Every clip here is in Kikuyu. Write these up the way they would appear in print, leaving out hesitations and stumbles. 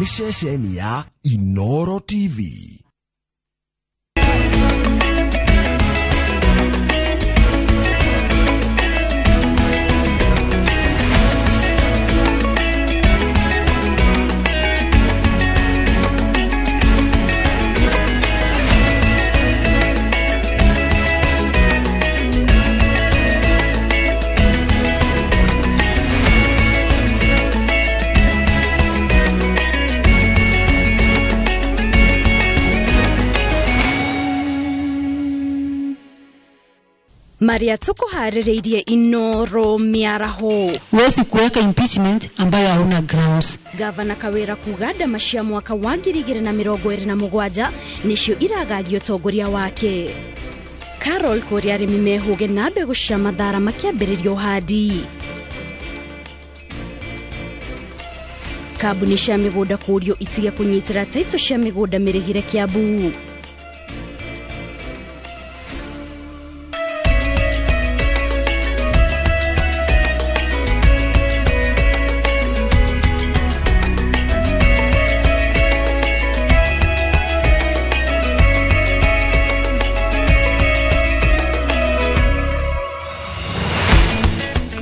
Nĩ ceceni ya Inoro TV. Maria tukuharĩrĩirie Inoro mĩaraho. Huwezi kuweka impeachment ambayo hauna grounds. Gavana Kawira kuga ndama cia mwaka wa 2027 nĩcio iragagia ũtongoria wake. Carol kũrĩa arĩmi mehũge na mbegũ cia mathara makĩambĩrĩria ũhandi. Kambuni cia mĩgũnda kũrio itige kũnyitĩra taitũ cia mĩgũnda mĩrĩhĩre Kiambu.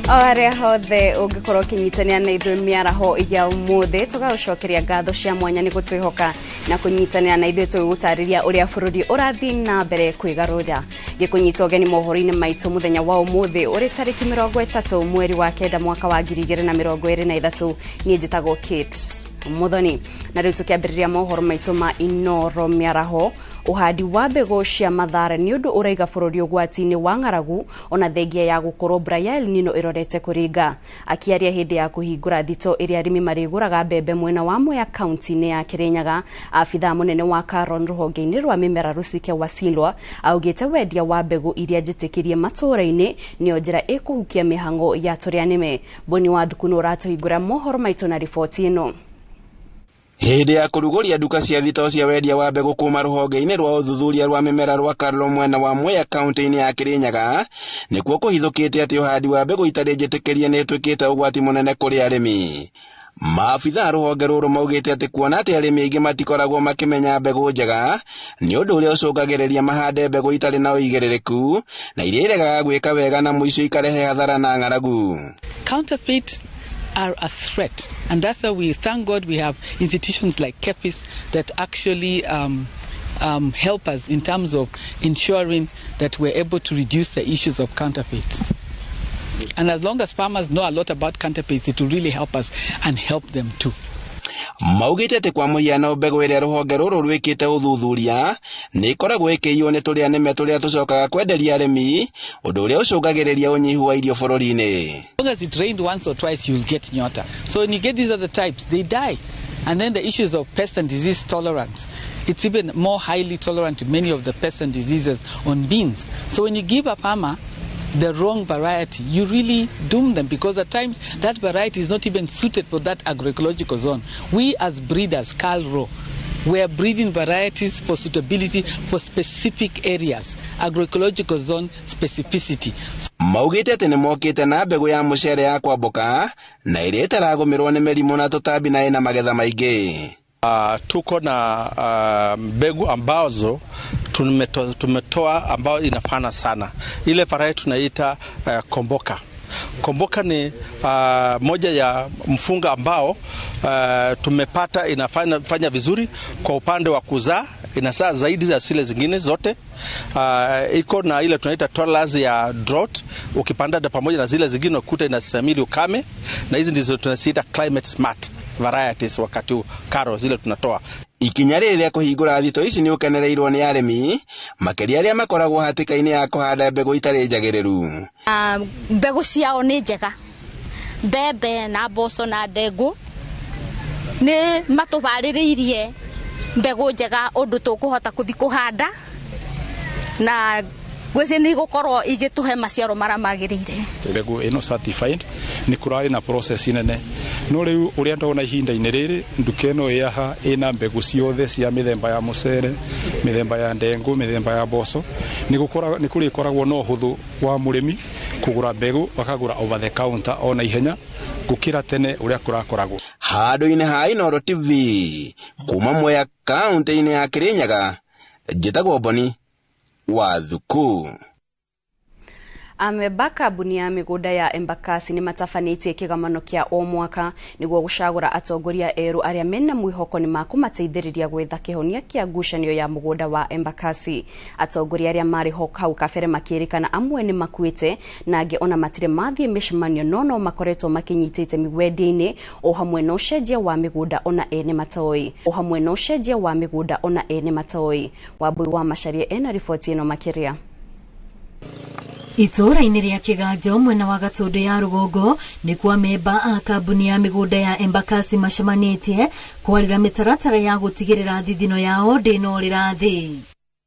Arĩa hothe ũngĩkorwo ũkĩnyitanĩra na ithuĩ mĩaraho ya ũmũthĩ, tũgagũcokeria ngatho cia mwanya nĩ gũtwĩhoka na kũnyitanĩra na ithuĩ tũgĩgũtarĩria ũrĩa bũrũri ũrathiĩ na mbere kwĩgarũra. Gĩkũnyita ũgeni mohoro-inĩ maitũ mũthenya wa ũmũthĩ ũrĩ tarĩki 30 mweri wa 9 mwaka wa 2023. Niĩ njĩtagwo Kate Muthoni, na rĩu tũkĩambĩrĩria mohoro maitũ ma Inoro mĩaraho. Ũhandi wa mbegũ cia mathara nĩ ũndũ ũraiga bũrũri ũgwati-inĩ wa ng'aragu ona thengia ya gũkorwo mbura ya El Nino ĩrorete kũringa. Akĩaria hĩndĩ ya kũhingũra thito ĩrĩa arĩmi marĩgũraga mbembe mwena wa Mwea kaunti-inĩ ya Kirinyaga, abithaa mũnene wa Karon rũhonge-inĩ rwa mĩmera Rusike Wasilwa augĩte wendia wa mbegũ iria njĩtĩkĩrie matũũra-inĩ nĩyo njĩra ĩkũhukia mĩhang'o ya tũrĩa nĩme. Boni wa Thuku nĩ ũratũhingũra mohoro maitũ na riboti ĩno. Hĩndĩ ya kũrugũria nduka cia thito cia wendia wa mbegũ kuma rũhonge-inĩ rwa ũthuthuria rwa mĩmera rwa Karlo mwena wa Mwea kaunti-inĩ ya Kirinyaga, nĩkuo kũhithũkĩte atĩ ũhandi wa mbegũ itarĩ njĩtĩkĩrie nĩ ĩtuĩkĩte ũgwati mũnene kũrĩ arĩmi. Maabithaa rũhonge rũrũ maugĩte atĩ kuona atĩ arĩmi aingĩ matikoragwo makĩmenya mbegũ njega nĩ ũndũ ũrĩa ũcũngagĩrĩria mahande mbegũ itarĩ na ũigĩrĩrĩku na iria iregaga gwĩka wega na mũico ikarehe hathara na ng'aragu. Counterfeit are a threat, and that's why we thank God we have institutions like KEPHIS that actually help us in terms of ensuring that we're able to reduce the issues of counterfeits. And as long as farmers know a lot about counterfeits, it will really help us and help them too. Maugĩte atĩ kwa mũhiano mbegũ ĩrĩa rũhonge rũrũ rwĩkĩte ũthuthuria nĩ ĩkoragwo ĩkĩiywo nĩ tũrĩa nĩme tũrĩa tũcokaga kwenderia arĩmi, ũndũ ũrĩa ũcũngagĩrĩria ũnyihu wa irio bũrũri-inĩ. As long as it rained once or twice, you'll get nyota. So when you get these other types, they die. And then the issues of pest and disease tolerance. It's even more highly tolerant to many of the pests and diseases on beans. So when you give a farmer the wrong variety, you really doom them, because at times that variety is not even suited for that agroecological zone. We as breeders, KALRO, we are breeding varieties for suitability for specific areas, agroecological zone specificity. Maugĩte atĩ nĩ mokĩte na mbegũ ya mũcere ya kwambũka na ĩrĩa ĩtaragũmĩrwo nĩ mĩrimũ na tũtambi na ĩna magetha maingĩ. Tuko na mbegu ambazo tumetoa ambayo inafana sana. Ile variety tunaita Komboka. Komboka ni moja ya mfunga ambao tumepata inafanya vizuri kwa upande wa kuzaa, inazaa zaidi za zile zingine zote. Iko na ile tunaita tolerance ya drought, ukipanda pamoja na zile zingine ukuta inastahimili ukame, na hizi ndizo tunaziita climate smart varieties wakati huu karo zile tunatoa. Ikinya rĩrĩ rĩa kũhingũra thito ici nĩ ũkenereirwo nĩ arĩmi makĩria arĩa makoragwo hatĩka-inĩ ya kũhanda mbegũ itarĩ njagĩrĩru. Mbegũ ciao nĩ njega, mbembe na mboco na ndengũ nĩ matũbarĩrĩirie mbegũ njega ũndũ tũkũhota kũthi kũhanda na gwĩciria nĩ igũkorwo igĩtũhe maciaro marĩa magĩrĩire. Mbegũ ĩno certified nĩ kũrarĩ na process nene, no rĩu ũrĩa ndona ihinda-inĩ rĩrĩ nduka ĩno ĩ haha ĩna mbegũ ciothe cia mĩthemba ya mũcere, mĩthemba ya ndengũ, mĩthemba ya mboco, nĩ kũrĩkoragwo na ũhũthũ wa mũrĩmi kũgũra mbegũ, akagũra over the counter ona ihenya Gukira tene uria kurakoragwo. Handũ-inĩ ha Inooro TV kuma Mwea kaunti-inĩ ya Kirinyaga, njĩtagwo Boni wa Thuku. Amemba kambuni ya mĩgũnda ya Embakasi nĩ matabanĩtie kĩgomano kĩa o mwaka nĩguo gũcagũra atongoria erũ arĩa mena mwĩhoko nĩ makũmateithĩrĩria gwetha kĩhonia kĩa ngucanio ya mũgũnda wa Embakasi. Atongoria arĩa marĩ ho hau kabere makĩrĩkana amwe nĩ makuĩte na angĩ ona matirĩ mathiĩ mĩcemanio no makoretwo makĩnyitĩte mĩwendia-inĩ o hamwe na ũcenjia wa mĩgũnda ona ene matoĩ. O hamwe na ũcenjia wa mĩgũnda ona ene matoĩ. Wambui wa Macharia ena riboti ĩno makĩria. Itũũra-inĩ rĩa Kĩganjo mwena wa Gatũndũ ya rũgongo nĩkuo amemba a kambuni ya mĩgũnda ya Embakasi macemanĩtie kwarĩra mĩtaratara ya gũtigĩrĩra thithino yao ndĩnorĩra thĩ.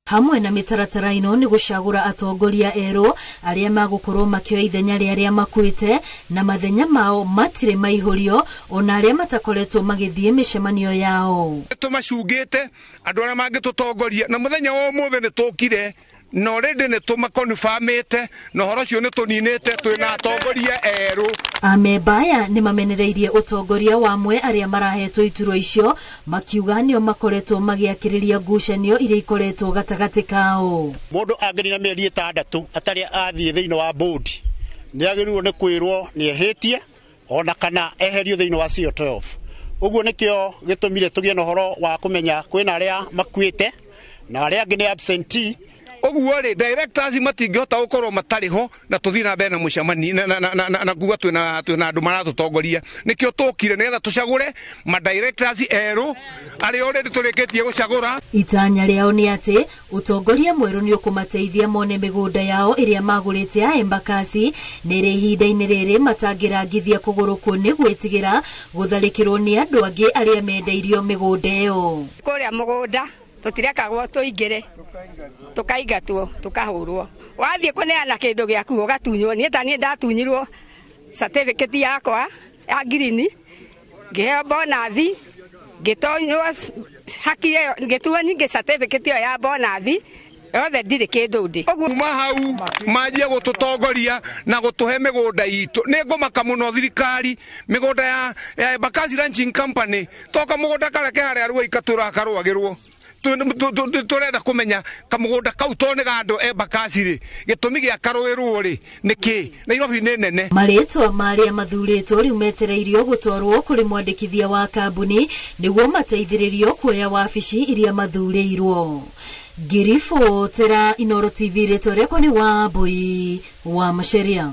Hamwe na mĩtaratara ĩno nĩ gũcagũra atongoria erũ arĩa magũkorwo makĩoya ithenya rĩa arĩa makuĩte na mathenya mao matirĩ maihũrio ona arĩa matakoretwo magĩthiĩ mĩcemanio yao. Tũmacungĩte andũ arĩa mangĩtũtongoria na mũthenya wa ũmũthĩ nĩ tũkire na already nĩ tũmakonfamĩte na ũhoro ũcio nĩ tũninĩte twĩna atongoria erũ. Amemba aya nĩ mamenereirie ũtongoria wa amwe arĩa marahetwo iturwa icio makiuga nĩo makoretwo magĩakĩrĩria ngucanio iria ikoretwo gatagatĩ kao. Mũndũ angĩnina mĩeri 6 atarĩ athiĩ thĩinĩ wa bodi nĩ agĩrĩirwo nĩ kwĩrwo nĩ ehĩtie ona kana eherio thĩinĩ wa CO12. Ũguo nĩkĩo gĩtũmire tũgĩe na ũhoro wa kũmenya kwĩna arĩa makuĩte na arĩa angĩ nĩ absentee. Ũguo rĩ directors matingĩhota gũkorwo matarĩ ho na tũthiĩ na mbere na mũcemanio na kuga twĩna andũ maratũtongoria. Nĩkĩo tũkire nĩgetha tũcagũre ma directors erũ arĩa already tũrĩkĩtie gũcagũra. Itanya rĩao nĩ atĩ ũtongoria mwerũ nĩ ũkũmateithia mone mĩgũnda yao ĩrĩa magũrĩte ya Embakasi na ĩrĩa ihinda-inĩ rĩrĩ matangĩrangithia kũgũrũ kũ nĩ gwĩtigĩra gũtharĩkĩrwo nĩ andũ angĩ arĩa mendeirio mĩgũnda ĩyo. Kũrĩa mũgũnda tũtirekagwo tũingĩre tukaingatwo tukahurwo wathie kuneana kindu giaku ugatunywo nie ta nie ndatunyirwo certificate yakwa ya green ngiheo bonathi ngitonywo haki iyo ngituo nyingi certificate iyo ya bonathi yothe ndirĩ kĩndũ ndĩ. Kuma hau manjie gũtũtongoria na gũtũhe mĩgũnda itũ. Nĩ ngũmaka mũno thirikari mĩgũnda ya Embakasi Ranching Company toka mũgũnda karĩa ke harĩa Ruaika tũrakarũagĩrwo turenda kumenya kamugunda kau to nĩ ga andũ Embakasi rĩ gĩtũmi gĩa karũĩrwo rĩ nĩ kĩ? Nairobi nĩ nene. Marĩtwa ma arĩa mathurĩtwo rĩu metereirio gũtwarwo kũrĩ mwandĩkithia wa kambuni nĩguo mateithĩrĩrio kuoya wabici iria mathurĩirwo. Ngĩribotera Inooro TV rĩtwa rĩakwa nĩ Wambui wa Macharia.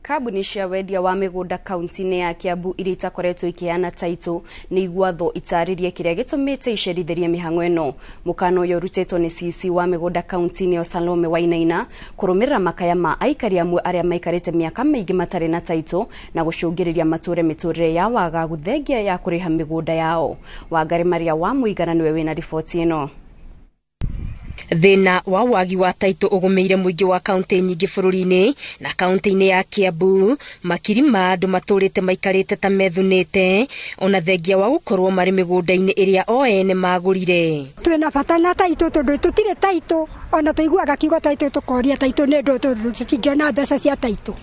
Kambuni cia wendia wa mĩgũnda kaunti-inĩ ya Kiambu iria itakoretwo ikĩheana taitũ nĩ igwatho itarĩrie kĩrĩa gĩtũmĩte icerithĩrie mĩhang'o ĩno. Mũkana ũyũ ũrutĩtwo nĩ CC wa mĩgũnda kaunti-inĩ ĩyo Salome Wainaina kũrũmĩrĩra makaya ma aikari amwe arĩa maikarĩte mĩaka mĩingĩ matarĩ na taitũ na gũcũngĩrĩria matũre mĩtũrĩre ya wagagu thengia ya kũrĩha mĩgũnda yao. Wangari Maria wa Mũigana nĩwe wĩna riboti ĩno. Thĩna wa wagi wa taitũ ũgũmĩire mũingĩ wa kaunti nyingĩ bũrũri-inĩ na kaunti-inĩ ya Kiambu makiri ma andũ matũrĩte maikarĩte ta methunĩte ona thengia wa gũkorwo marĩ mĩgũnda-inĩ ĩrĩa o ene magũrire. Twĩna bata na taitũ tondũ tũtirĩ taitũ ona tũiguaga kiugo taitũ tũkoria taitũ nĩ ndũ tondũ tũtingĩona mbeca cia taitũ.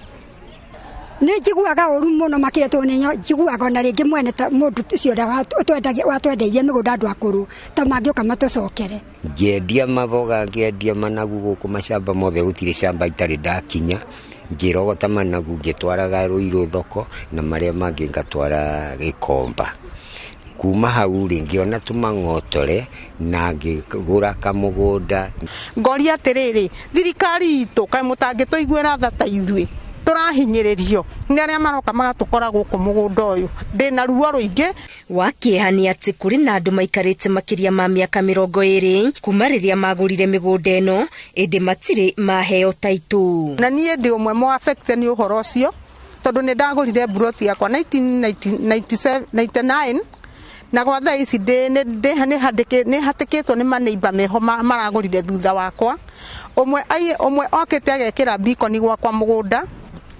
Nĩ njiguaga ũru mũno makĩria tondũ nĩ njiguaga ona rĩngĩ mwene ta mũndũ ũcio ũrĩa watwendeirie mĩgũnda andũ akũrũ ta mangĩũka matũcokere. Ngĩendia maboga ngĩendia managu gũkũ macamba mothe gũtirĩ camba itarĩ ndakinya ngĩrogota managu ngĩtwaraga Ruiru thoko na marĩa mangĩ ngatwara Gĩkomba. Kuma hau rĩ ngĩona tũmang'otore na ngĩgũra kamũgũnda. Ngoria atĩrĩrĩ thirikari itũ kaĩ mũtangĩtũiguĩra tha ta ithuĩ tũrahinyĩrĩrio nĩ arĩa maroka magatũkora gũkũ mũgũnda ũyũ ndĩna ruo rũingĩ. Wa kĩeha nĩ atĩ kũrĩ na andũ maikarĩte makĩria ma mĩaka 20 kuma rĩrĩa magũrire mĩgũnda ĩno ĩndĩ matirĩ maheo taitũ. Na niĩ ndĩ ũmwe mo affected nĩ ũhoro ũcio tondũ nĩ ndagũrire mburoti yakwa 1999 na gwa thaa ici nĩ hatĩkĩtwo nĩ maneiba meho maragũrire thutha wakwa. Ũmwe okĩte agekĩra bikoni gwakwa mũgũnda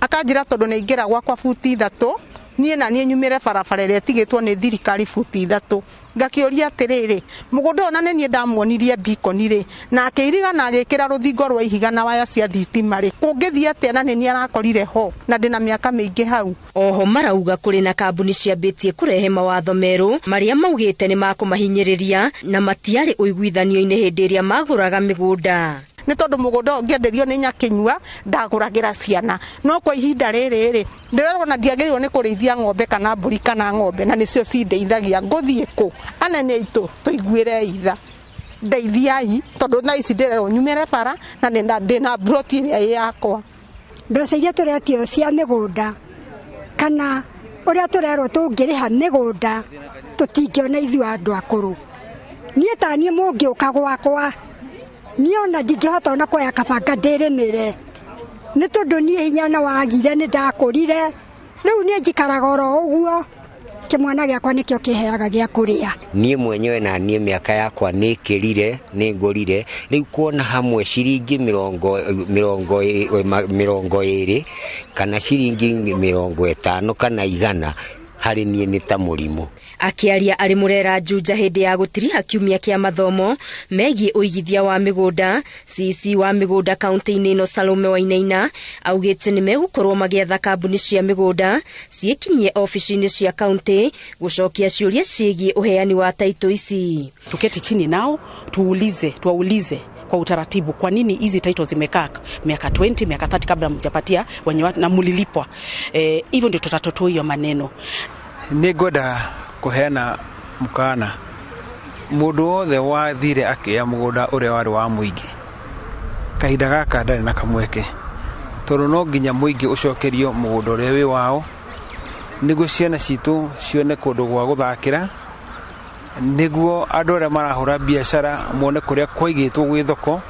akanjĩra tondũ nĩ aingĩra gwakwa buti 3 Niĩ na niĩ nyumĩre barabara ĩrĩa ĩtigĩtwo nĩ thirikari buti 3. Ngakĩũria atĩrĩrĩ, mũgũnda ũyũ na nĩ niĩ ndamuonirie beacon rĩ, na akĩiriga na agĩkĩra rũthingo rwa ihiga na waya cia thitima rĩ, kũngĩthiĩ atĩa na nĩ niĩ arakorire ho na ndĩna mĩaka mĩingĩ hau. Oho marauga kũrĩ na kambuni ciambĩtie kũrehe mawatho merũ marĩa maugĩte nĩ makũmahinyĩrĩria na matiarĩ ũiguithanio-inĩ hĩndĩ ĩrĩa magũraga mĩgũnda. Nĩ tondũ mũgũnda ũngĩenderio nĩ nyakĩnyua ndagũragĩra ciana, no kwa ihinda rĩrĩ rĩ ndĩrerwo na ndiagĩrĩirwo nĩ kũrĩithia ng'ombe kana mbũri kana ng'ombe, na nĩcio cindeithagia. Ngũthiĩ kũ? Anene aitũ tũiguĩre itha, ndeithiai, tondũ thaa ici ndĩrerwo nyumĩre bara na ndĩna mburoti ĩrĩa ĩ yakwa. Mbeca iria tũretio cia mĩgũnda kana ũrĩa tũrerwo tũngĩrĩha mĩgũnda tũtingĩona ithuĩ andũ akũrũ. Niĩ ta niĩ mũngĩũka gwakwa niĩ ona ndingĩhota ona kuoya kabanga ndĩrĩmĩre, nĩ tondũ niĩ hinya na wagire nĩ ndakũrire, rĩu niĩ njikaraga oro ũguo, kĩmwana gĩakwa nĩkĩo kĩheaga gĩa kũrĩa. Niĩ mwenyewe na niĩ mĩaka yakwa nĩ ĩkĩrire, nĩ ngũrire, rĩu kuona hamwe ciringi 20 kana ciringi 50 kana 100 harĩ niĩ nĩ ta mũrimũ. Akĩaria arĩ Murera Juja hĩndĩ ya gũtiriha kiumia kĩa mathomo megiĩ ũigithia wa mĩgũnda, CC wa mĩgũnda kaunti-inĩ ĩno Salome Wainaina augĩte nĩ megũkorwo magĩetha kambuni cia mĩgũnda ciĩkinyie ofici-inĩ cia kaunti gũcokia ciũria ciĩgiĩ ũheani wa taitũ ici. Tuketi chini nao tuulize, tuwaulize kwa utaratibu kwa nini hizi titles zimekaa miaka 20 miaka 30 kabla mjapatia wenye na mulilipwa. Hivyo ndio tutatotoa hiyo maneno. Nĩ ngwenda kũheana mukana mũndũ wothe wathire akĩoya mũgũnda ũrĩa warĩ wa mũingĩ kahinda gaka ndarĩ na kamweke, tondũ no nginya mũingĩ ũcokerio mũgũnda ũrĩa wĩ wao nĩguo ciana citũ cione kũndũ gwa gũthakĩra, nĩguo andũ arĩa marahũra biacara mone kũrĩa kwaigĩtwo gwĩ thoko,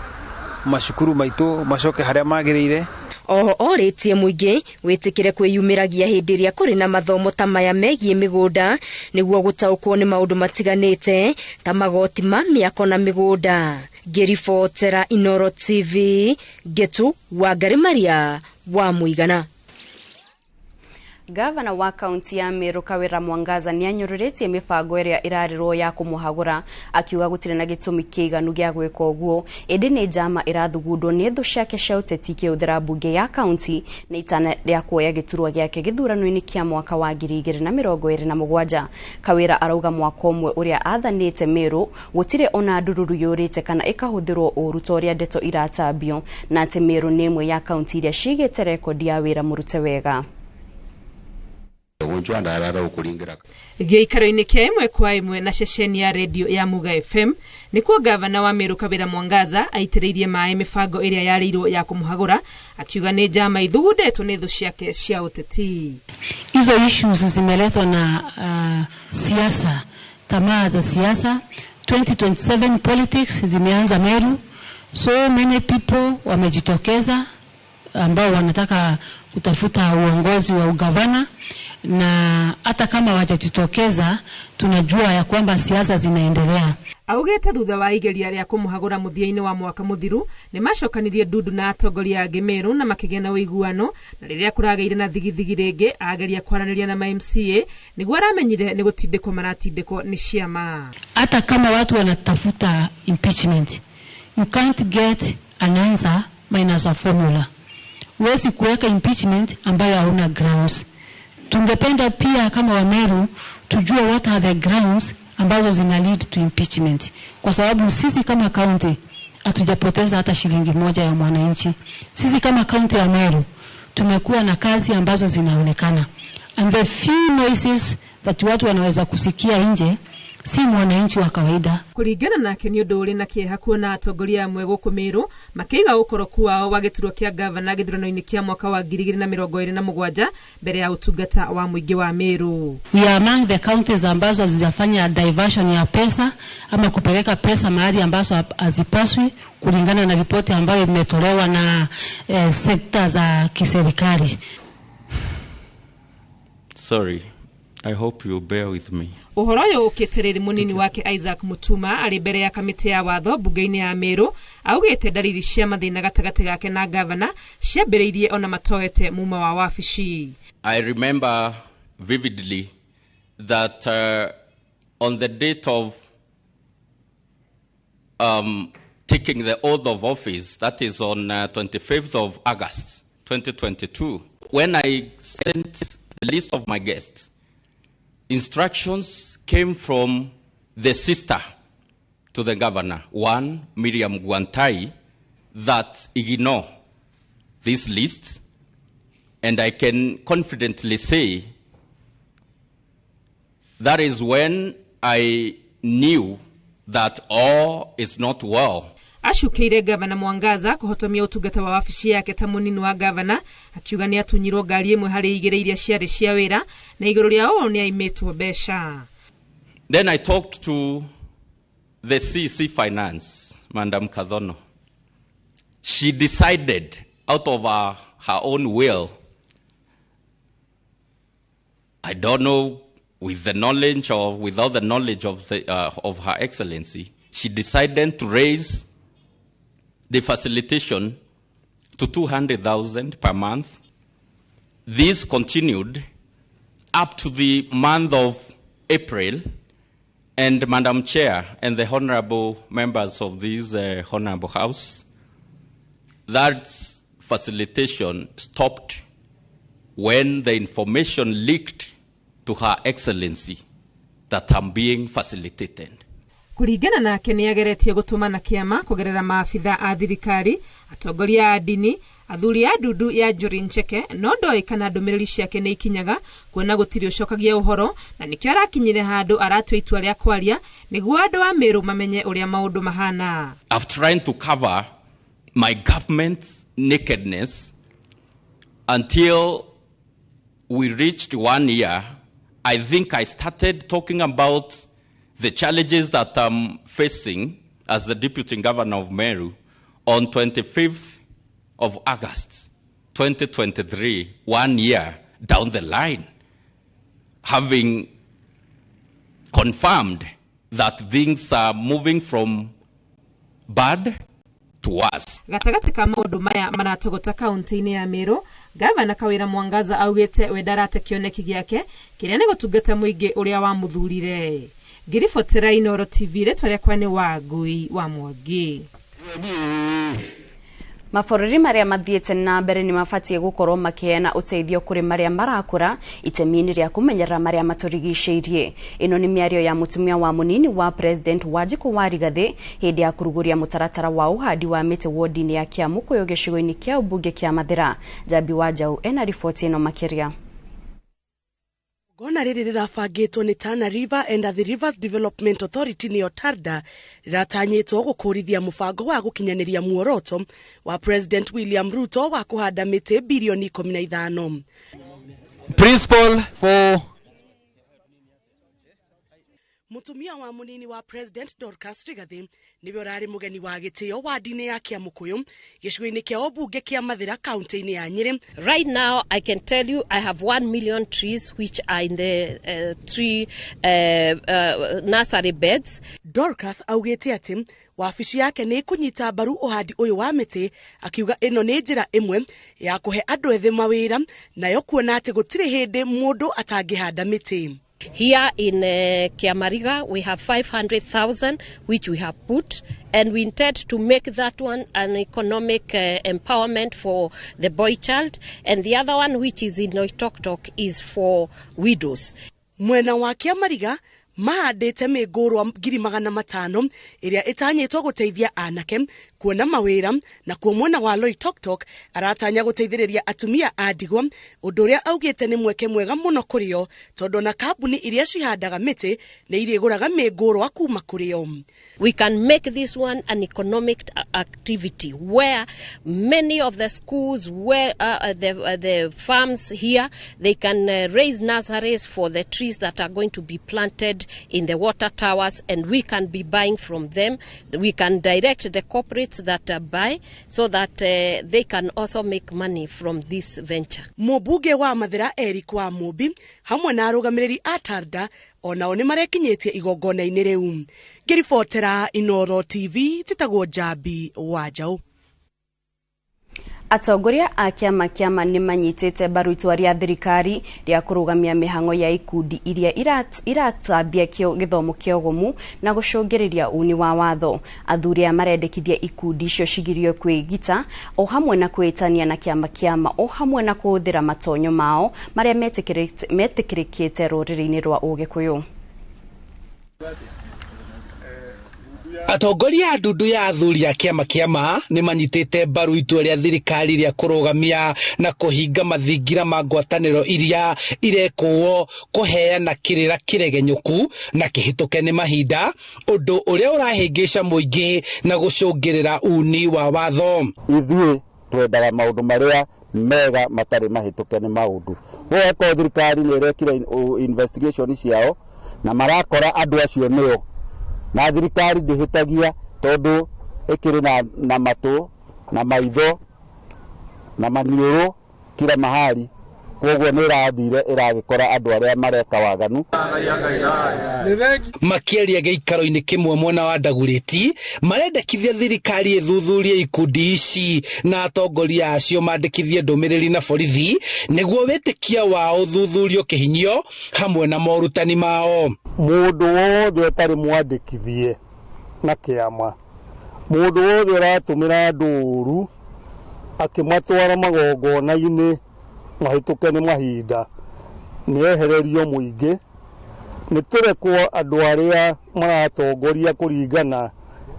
macukuru maitũ macoke harĩa magĩrĩire. Oho orĩtie mũingĩ wĩtĩkĩre kwĩyumĩragia hĩndĩ ĩrĩa kũrĩ na mathomo ta maya megiĩ mĩgũnda nĩguo gũtaũkwo nĩ maũndũ matiganĩte ta magoti ma mĩako na mĩgũnda. Ngĩribotera Inoro TV, Ngetu Wangari Maria wa Mũigana. Gavana wa kaunti ya Meru Kawira Mwangaza nĩ anyũrũrĩtie mĩbango ĩrĩa ĩrarĩrwo ya kũmũhagũra, akiuga gũtirĩ na gĩtũmi kĩiganu gĩa gwĩka ũguo, ĩndĩ nĩ njama ĩrathugundwo nĩ thũ ciake cia ũteti ikĩhũthĩra mbunge ya kaunti na itana rĩa kuoya gĩturwa gĩake gĩthurano-inĩ kĩa mwaka wa 2027. Kawira arauga mwaka ũmwe ũrĩa athanĩte Meru gũtirĩ ona ndururu yũrĩte kana ĩkahũthĩrwo ũru ta ũrĩa ndeto iratambio, na atĩ Meru nĩ ĩmwe ya kaunti iria cigĩte rekondi ya wĩra mũrute wega. Gĩikaro-inĩ kĩa ĩmwe kwa ĩmwe na ceceni ya redio ya Muga FM nĩkuo gavana wa Meru Kawira Mwangaza aitĩrĩirie maĩ mĩbango ĩrĩa yarĩirwo ya kũmũhagũra, akiuga nĩ njama ithugundĩtwo nĩ thũ ciake cia ũteti. Hizo issues zimeletwa na siasa, tamaa za siasa. 2027 politics zimeanza Meru. So many people wamejitokeza ambao wanataka kutafuta uongozi wa ugavana, na hata kama wajajitokeza tunajua ya kwamba siasa zinaendelea. Augĩte thutha wa igeria rĩa kũmũhagũra mũthia-inĩ wa mwaka mũthiru nĩ macokanirie ndundu na atongoria angĩ Meru na makĩgĩa na ũiguano, na rĩrĩa kũragĩire na thigithigi rĩngĩ ageria kwaranĩria na ma MCA nĩguo aramenyire nĩ gũtindĩkwo maratindĩkwo nĩ ciama. Hata kama watu wanatafuta impeachment, you can't get an answer minus a formula. Huwezi kuweka impeachment ambayo hauna grounds. Tungependa pia kama Wameru tujue what are the grounds ambazo zina lead to impeachment, kwa sababu sisi kama county hatujapoteza hata shilingi moja ya mwananchi. Sisi kama county ya Meru tumekuwa na kazi ambazo zinaonekana, and the few noises that watu wanaweza kusikia nje si mwananchi wa kawaida. Kũringana nake nĩ ũndũ ũrĩ na kĩeha kuona atongoria amwe gũkũ Meru makĩiga ũkoroku wao wa gĩturwa kĩa gavana gĩthurano-inĩ kĩa mwaka wa 2027 mbere ya ũtungata wa mũingĩ wa Meru. We are among the counties ambazo hazijafanya diversion ya pesa ama kupeleka pesa mahali ambazo hazipaswi, kulingana na ripoti ambayo imetolewa na sekta za kiserikali. Sorry. I hope you bear with me. Ũhoro ũyũ ũkĩte rĩrĩ mũnini wake Isaac Mutuma arĩ mbere ya kamĩtĩ ya watho mbunge-inĩ ya Meru augĩte ndariri cia mathĩna gatagatĩ gake na gavana ciambĩrĩirie ona matoete muma wa wabici. I remember vividly that on the date of taking the oath of office, that is on 25th of August 2022, when I sent the list of my guests, instructions came from the sister to the governor, one Miriam Guantai, that ignore this list, and I can confidently say that is when I knew that all is not well. Acukeire gavana Mwangaza kuhotomia utungata wa wabici yake ta munini wa gavana, akiuga ni atunyirwo ngari imwe hari igiri iria ciarĩ cia wĩra na igũrũ rĩa ũũ nĩ aimĩtwo mbeca. Then I talked to the CC Finance, Madam Kathono. She decided out of her own will, I don't know with the knowledge or without the knowledge of Her Excellency, she decided to raise the facilitation to 200,000 per month. This continued up to the month of April, and Madam Chair and the honorable members of this honorable house, that facilitation stopped when the information leaked to Her Excellency that I'm being facilitated. Kuringana nake nĩ ageretie gũtũmana kĩama kũgerera maabitha a thirikari, atongoria a ndini, athuri a ndundu ya Njuri Ncheke, no ndoĩ kana ndũmĩrĩri ciake nĩ ikinyaga kuona gũtirĩ ũcokagia ũhoro, na nĩkĩo arakinyire handũ aratua itua rĩa kwaria nĩguo andũ a Meru mamenye ũrĩa maũndũ mahana. I've tried to cover my government's nakedness until we reached 1 year. I think I started talking about the challenges that I'm facing as the Deputy Governor of Meru on 25th of August 2023, 1 year down the line, having confirmed that things are moving from bad to worse. Gatagatĩ ka maũndũ maya maratogota kaunti-inĩ ya Meru, Gavana Kawira Mwangaza augĩte we ndarate kĩoneki gĩake kĩrĩa nĩ gũtungata mũingĩ ũrĩa wamũthurire. Ngĩribotera Inooro TV, rĩtwa rĩakwa nĩ Wangui wa Mwangi. Mabũrũri marĩa mathiĩte na mbere nĩ mabatiĩ gũkorwo makĩheana ũteithio kũrĩ marĩa marakũra itemi-inĩ rĩa kũmenyerera marĩa matũrigicĩirie. Ĩno nĩ mĩario ya mũtumia wa mũnini wa President Wanjikũ wa Rigathĩ hĩndĩ ya kũrugũria mũtaratara wa ũhandi wa mĩtĩ wodi-inĩ ya Kĩamũkũyũ gĩcigo-inĩ kĩa ũmbunge kĩa Mathĩra. Njambi wa Njaũ ena riboti ĩno makĩria. Igongona rĩrĩ rĩrabangĩtwo nĩ Tana River and the Rivers Development Authority nĩyo TARDA, rĩratanyĩtwo gũkũrithia mũbango wa gũkinyanĩria muoroto wa President William Ruto wa kũhanda mĩtĩ birioni 15. Principal for Mũtumia wa mũnini wa President Dorcas Rigathi nĩwe ũrarĩ mũgeni wa gĩtĩo wadi-inĩ ya Kĩamũkũyũ gĩcigo-inĩ kĩa ũmbunge kĩa Mathĩra kaunti-inĩ ya Nyĩrĩ. Right now I can tell you I have 1 million trees which are in the tree nursery beds. Dorcas augĩte atĩ wabici yake nĩ ĩkũnyita mbaru ũhandi ũyũ wa mĩtĩ, akiuga ĩno nĩ njĩra ĩmwe ya kũhe andũ ethĩ mawĩra, nayo kuona atĩ gũtirĩ hĩndĩ mũndũ atangĩhanda mĩtĩ. Here in Kiamariga, we have 500,000 which we have put, and we intend to make that one an economic empowerment for the boy child, and the other one which is in Loitoktok is for widows. Mwena wa Kiamariga mahandĩte mĩngũrwa 500,000 ĩrĩa ĩtanyĩtwo gũteithia anake kuona mawĩra, na kuo mwena wa Loitoktok aratanya gũteithĩrĩria atumia a ndigwa, ũndũ ũrĩa augĩte nĩ mweke mwega mũno kũrĩ o tondũ na kambuni iria cihandaga mĩtĩ nĩ irĩgũraga mĩngũrwa kuma kũrĩ o. We can make this one an economic activity where many of the schools, where the farms here, they can raise nurseries for the trees that are going to be planted in the water towers, and we can be buying from them. We can direct the corporates that buy so that they can also make money from this venture. Mũmbunge wa Mathĩra Eric wa Mũmbi hamwe na arũgamĩrĩri a TARDA onao nĩ marekinyĩtie igongona-inĩ rĩu. Ngĩribotera Inooro TV, njĩtagwo Njambi wa Njaũ. Atongoria a kĩama kĩama nĩ manyitĩte mbaru itua rĩa thirikari rĩa kũrũgamia mĩhang'o ya ikundi iria iratambia gĩthomo kĩa ũgomu na gũcũngĩrĩria uni wa watho. Athuri aya marendekithia ikundi icio cigirio kwĩgita o hamwe na kwĩtania na kĩama kĩama o hamwe na kũhũthĩra matonyo mao marĩa metĩkĩrĩkĩte rũrĩrĩ-inĩ rwa Ũgĩkũyũ. Atongoria a ndundu ya athuri a kĩama kĩama nĩ manyitĩte mbaru itua rĩa thirikari rĩa kũrũgamia na kũhinga mathingira ma ngwatanĩro iria irekũo kũheana kĩrĩra kĩregenyũku na kĩhĩtũke nĩ mahinda, ũndũ ũrĩa ũrahĩngĩca mũingĩ na gũcũngĩrĩra uni wa watho. Ithuĩ twendaga maũndũ marĩa mega matarĩ mahĩtũke nĩ maũndũ. Gũgakorwo thirikari nĩ ĩrekire investigation ciao na marakora andũ acio nĩo, na thirikari ndĩhĩtagia tondũ ĩkĩrĩ na matũ na maitho na maniũrũ kila mahali, koguo nĩ ĩrathire ĩragĩkora andũ arĩa mareka waganu. Makĩaria gĩikaro-inĩ kĩmwe mwena wa Ndagurĩti, marendekithia thirikari ĩthuthurie ikundi ici na atongoria acio mandĩkithie ndũmĩrĩri na borithi nĩguo wĩtĩkia wao ũthuthurio kĩhinyio hamwe na morutani mao. Mũndũ wothe ũtarĩ mwandĩkithie na kĩama, mũndũ wothe ũratũmĩra andũ ũru akĩmatwara magongona-inĩ mahĩtũke nĩ mahinda nĩ ehererio mũingĩ. Nĩ tũrekwo andũ arĩa maratongoria kũringana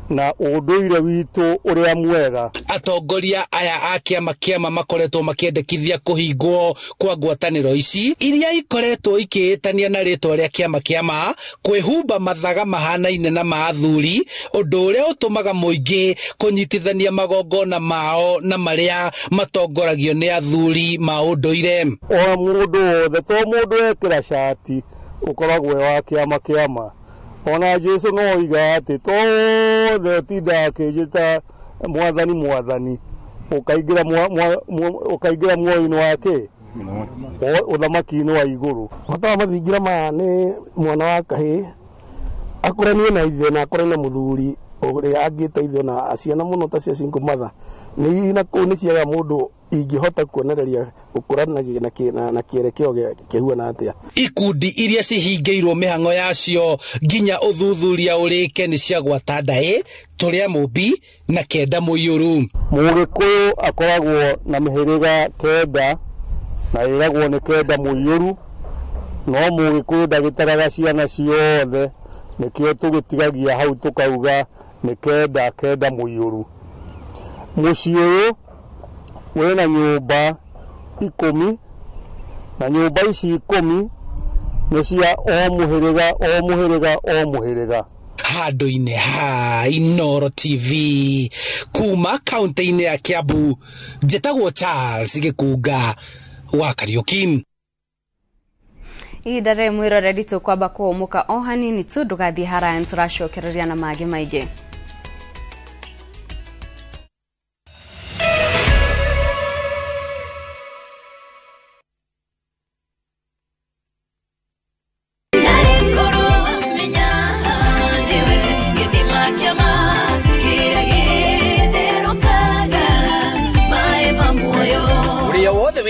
na ũndũire witũ ũrĩa mwega. Atongoria aya a kĩama kĩama makoretwo makĩendekithia kũhingwo kwa ngwatanĩro ici iria ikoretwo ikĩĩtania na rĩtwa rĩa kĩama kĩama kwĩhumba mathaga mahanaine na ma athuri, ũndũ ũrĩa ũtũmaga mũingĩ kũnyitithania magongona mao na marĩa matongoragio nĩ athuri ma ũndũire. Ona mũndũ wothe, to mũndũ ekĩra cati ũkoragwo wa kĩama kĩama. Ona Jesu no oiga atĩ to wothe ũtindaga akĩnjĩta mwathani mwathani ũkaingĩra muoyo-inĩ wake ũthamaki-inĩ wa igũrũ. Bata wa mathingira maya nĩ mwana wa kahĩĩ akũranie na ithe na akũranie na mũthuri ũrĩa angĩteithio na ciana mũno ta cia single mother nĩ na kũu nĩ ciaga mũndũ ingĩhota kuonereria gũkũra na kĩerekeo kĩhuana atĩa. Ikundi iria cihingĩirwo mĩhang'o yacio nginya ũthuthuria ũrĩke nĩ cia gwata ndaĩ, tũrĩa mũmbi na kenda mũiyũru. Mũgĩkũyũ akoragwo na mĩhĩrĩga kenda na ĩragwo nĩ kenda mũiyũru, no mũgĩkũyũ ndagĩtaraga ciana ciothe, nĩkĩo tũgĩtigagia hau tũkauga nĩ kenda kenda mũiyũru. Mũciĩ ũyũ wĩna nyũmba 10 na nyũmba ici 10 nĩ cia o mũhĩrĩga o mũhĩrĩga o mũhĩrĩga. Handũ-inĩ ha Inooro TV kuma kaunti-inĩ ya Kiambu, njĩtagwo Charles Gĩkunga wa Kariuki. Ihinda rĩrĩ mwĩroreri tũkwamba kũhũmũka o hanini tu, ndũgathiĩ haraya nĩtũracokereria na mangĩ maingĩ.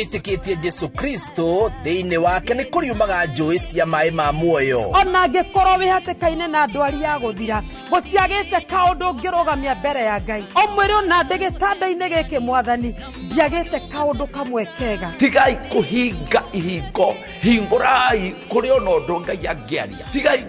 Wĩtĩkĩtie Jesu Kristo thĩinĩ wake nĩ kũriumaga njũĩ cia maĩ ma muoyo. Ona angĩkorwo wĩ hatĩka-inĩ na ndwari ya gũthira, gũtiagĩte kaũndũ ũngĩrũgamia mbere ya Ngai. Ũmwĩre ona ndĩ gĩtanda-inĩ gĩkĩ mwathani, ndiagĩte kaũndũ kamwe kega. Tigai kũhinga ihingo, hingũrai kũrĩ ona ũndũ Ngai angĩaria. Tigai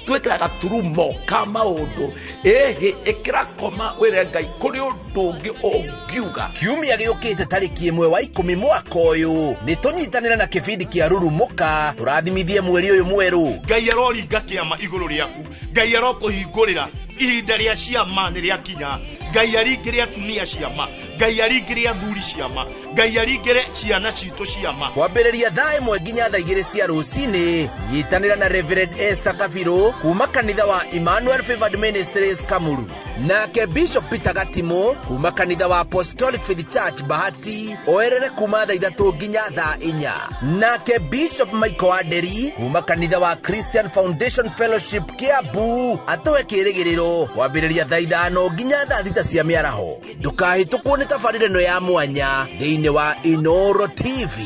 twĩkĩra gaturumo ka maũndũ, ĩhĩ ĩkĩra koma wĩre Ngai kũrĩ ũndũ ũngĩ ũngiuga. Kiumia gĩũkĩte tarĩki 1 wa 10 mwaka ũyũ nĩ tũnyitanĩre na kĩbindi kĩa Rurumũka tũrathimithie mweri ũyũ mwerũ. Ngai aroringa kĩama igũrũ rĩaku, Ngai arokũhingũrĩra ihinda rĩa ciama nĩ rĩakinya. Ngai aringĩre atumia ciama, Ngai aringĩre athuri ciama, Ngai aringĩre ciana citũ ciama. Kwambĩrĩria thaa 1 nginya thaa 2 cia rũcinĩ, nyitanĩra na Reverend Esther Kabirũ kuma kanitha wa Emmanuel Favored Ministries Kamuru, nake Bishop Peter Gatimu kuma kanitha wa Apostolic Faith Church Bahati oerere kuma thaa 3 nginya thaa 4, nake Bishop Michael Aderi kuma kanitha wa Christian Foundation Fellowship Kiambu atũhe kĩrĩgĩrĩro kwambĩrĩria thaa 5 nginya thaa 6 cia mĩaraho. Ndũkahĩtũkwo nĩ tabarĩra ĩno ya mwanya thĩinĩ wa Inoro TV.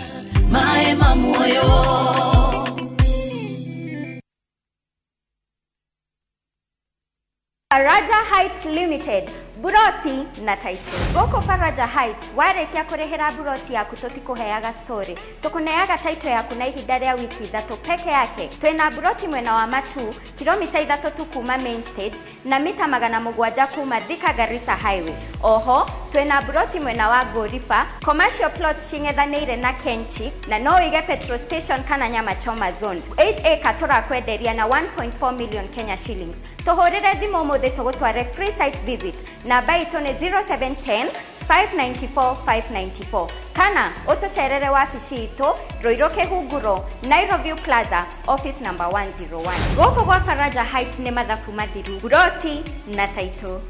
Mae mamuoyo. Faraja Heights Limited, buroti na taito. Gũkũ Faraja Heights warĩkia kũrĩhĩra buroti yaku tũtikũheaga story, tũkũneaga taito yaku na ihinda rĩa wiki 3 peke yake. Twĩna buroti mwena wa Matu, kilomita 3 tu kuma main stage na mita 700 kuma Thika Garissa Highway. Oho twĩna buroti mwena wa Gorifa, commercial plot cing'ethanĩire na Kenchi, na no ũige petrol station kana nyama choma zone. 8 acre tũrakwenderia na 1.4 million Kenya shillings. Tũhũrĩre thimũ ũmũthĩ tũgũtware free site visit. Namba itũ nĩ 0710 594 594 kana ũtũcerere wabici itũ Ruiru Kĩhunguro, Nairobi Plaza, office number 101. Gũkũ gwa Faraja Heights nĩ mathabu mathiru, buroti na taito.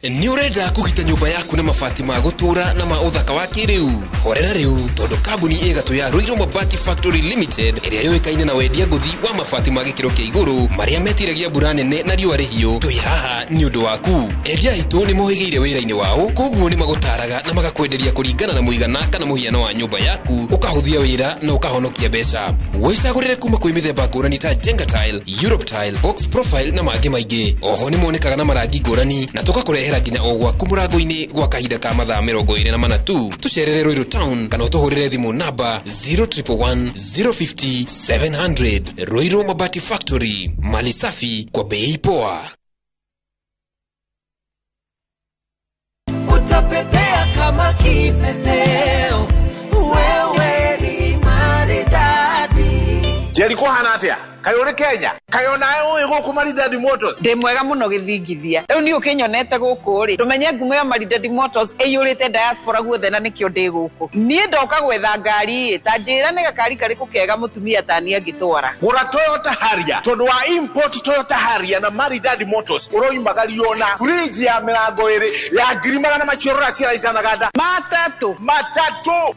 Nĩ ũrenda kũgita nyũmba yaku na mabati ma gũtũũra na ma ũthaka wa kĩrĩu? Horera rĩu tondũ kambuni ĩgatũ ya Ruiru Mabati Factory Limited ĩrĩa yũĩkaine na wendia ngũthi wa mabati ma gĩkĩro kĩa igũrũ marĩa metiragia mbura nene na riũa rĩhiũ, twĩ haha nĩ ũndũ waku. Endia aitũ nĩ mohĩgĩire wĩra-inĩ wao, koguo nĩ magũtaraga na magakwenderia kũringana na mũigana kana mũhiano wa nyũmba yaku, ũkahũthia wĩra na ũkahonokia mbeca. Wĩcagũrĩre kuma kwĩ mĩthemba ngũrani ta Jenga Tile, Europe Tile, Box Profile na mangĩ maingĩ. Oho nĩ monekaga na marangi ngũrani na tũgakũrehera nginya o gwaku mũrango-inĩ gwa kahinda ka mathaa 24 tu. Tũcerere Ruiru Town kana ũtũhũrĩre thimũ namba 0111 050 700. Ruiru Mabati Factory, mali safi kwa bei poa. Utapepea kama kipepeo, wewe ni maridadi. Jerry kũhana atĩa? Kaĩ ũrĩ Kenya? Kaĩ onawe ũĩ gũkũ Maridadi Motors? Ndĩ mwega mũno gĩthingithia. Rĩu niĩ ũkĩnyonete gũkũ rĩ, ndũmenye ngumo ya Maridadi Motors ĩiyũrĩte diaspora guothe na nĩkĩo ndĩ gũkũ. Niĩ ndoka gwetha ngari ĩ, ta njĩra nĩ gakari karĩkũ kega mũtumia ta niĩ angĩtwara. Gũra Toyota Harrier tondũ wa import Toyota Harrier na Maridadi Motors ũroimagario na fridge ya mĩrango ĩrĩ ya 400 macio ũraciara itanaganda. Matatũ.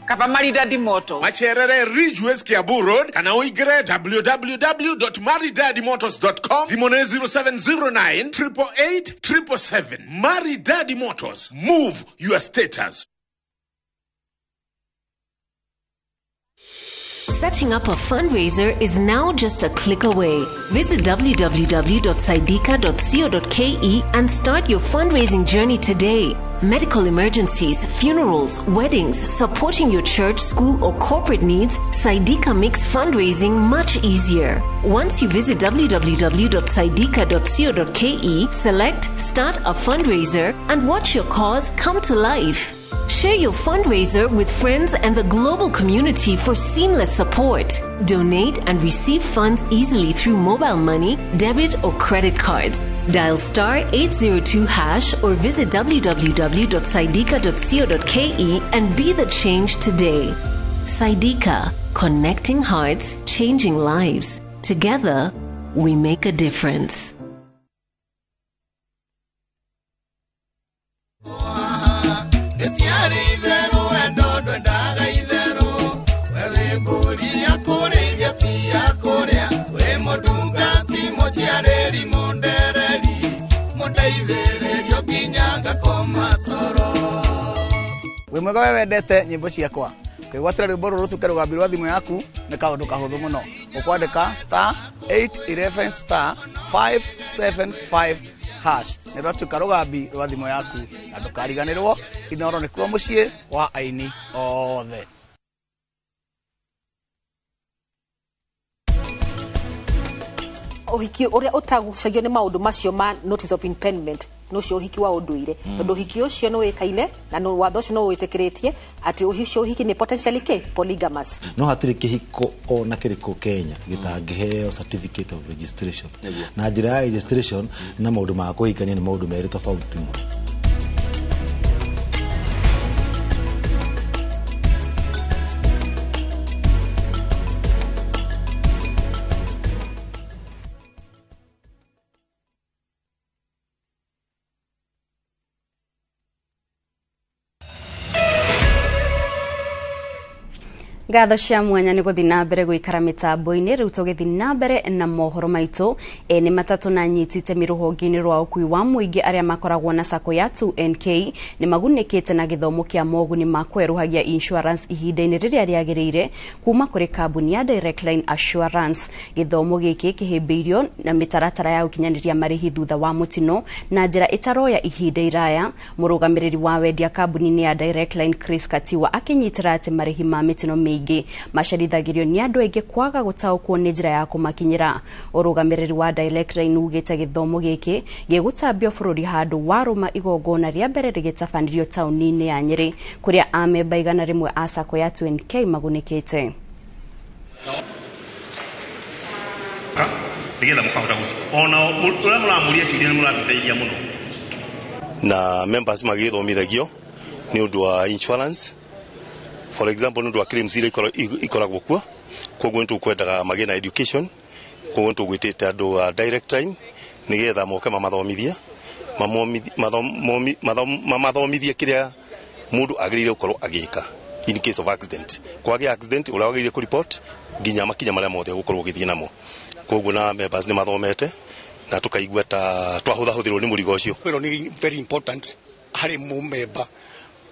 Kaba Maridadi Motors. Macerere Ridgeways Kiambu Road kana ũingĩre www.maridadimotors.com. Thimũ nĩ 0709 888 777. Maridadi Motors, move your status. Setting up a fundraiser is now just a click away. Visit www.saidika.co.ke and start your fundraising journey today. Medical emergencies, funerals, weddings, supporting your church, school, or corporate needs, Saidika makes fundraising much easier. Once you visit www.saidika.co.ke, select Start a Fundraiser and watch your cause come to life. Share your fundraiser with friends and the global community for seamless support. Donate and receive funds easily through mobile money, debit or credit cards. Dial *802# or visit www.saidika.co.ke and be the change today. Saidika, connecting hearts, changing lives. Together, we make a difference. Wĩ mwega we wendete nyĩmbo ciakwa, kwĩgwatĩra rwĩmbo rũrũ rũtuĩke rũgambi rwa thimũ yaku nĩ kaũndũ kahũthũ mũno. Ũkwandĩka *811 *575# nĩ rwatuĩka rũgambi rwa thimũ yaku, na ndũkariganĩrwo Inoro nĩkuo mũciĩ wa aini othe. Ũhiki ũrĩa ũtagucagio nĩ maũndũ macio ma notice of impediment no cio ũhiki wa ũndũire, tondũ ũhiki ũcio nĩ ũĩkaine na watho ũcio nĩ wĩtĩkĩrĩtie atĩ ũcio ũhiki nĩ potentially kĩ polygamous. No hatirĩ kĩhiko ona kĩrĩkũ Kenya gĩtangĩheo certificate of registration, na njĩra ya registration na maũndũ ma kũhikania nĩ maũndũ merĩ tofauti mũno. Ngatho cia mwanya nĩ gũthiĩ na mbere gũikara mĩtambo-inĩ. Rĩu tũgĩthiĩ na mbere na mohoro maitũ. Ene matatũ na nyiti itemi rũhonge-inĩ rwa ũkui wa mũingĩ arĩa makoragwo na sacco ya 2NK nĩ magunĩkĩte na gĩthomo kĩa moguni ma kwerũhagia insurance ihinda-inĩ rĩrĩa rĩagĩrĩire kuma kũrĩ kambuni ya Direct Line Assurance. Gĩthomo gĩkĩ kĩhĩmbĩirio na mĩtaratara ya gũkinyanĩria marĩhi thutha wa mũtino na njĩra ĩtaroya ihinda iraya. Mũrũgamĩrĩri wa wendia kambuni-inĩ ya Direct Line Chris Katiwa akĩnyitĩra atĩ marĩhi ma mĩtino mĩingĩ macerithagĩrio nĩ andũ aingĩ kwaga gũtaũkwo nĩ njĩra ya kũmakinyĩra. Ũrũgamĩrĩri wa Direct Line ugĩte gĩthomo gĩkĩ gĩgũtambio bũrũri handũ warũma igongona rĩa mbere rĩgĩtabanirio taũni-inĩ ya Nyĩrĩ kũrĩa amemba 100 a sacco ya 2NK magunĩkĩte. Nĩgetha mũkahota ona ũrĩa mũramũria ciũria nĩ mũratũteithia mũno. Na members magĩthomithagio nĩ ũndũ wa insurance, for example nĩ ũndũ wa claims iria ikoragwo kuo, koguo nĩ tũkwendaga magĩe na education, koguo nĩ tũgwĩtĩte andũ a Direct Line nĩgetha moke mamathomithie mamathomithie kĩrĩa mũndũ agĩrĩire gũkorwo agĩka in case of accident. Kwagĩa accident ũrĩa wagĩrĩire kũ report nginya makinya marĩa mothe gũkorwo ũgĩthiĩ namo. Koguo na members nĩ mathomete na tukaigua ta twahũthahũthĩrwo nĩ mũrigo ũcio. Wĩra nĩ very important harĩ mũmemba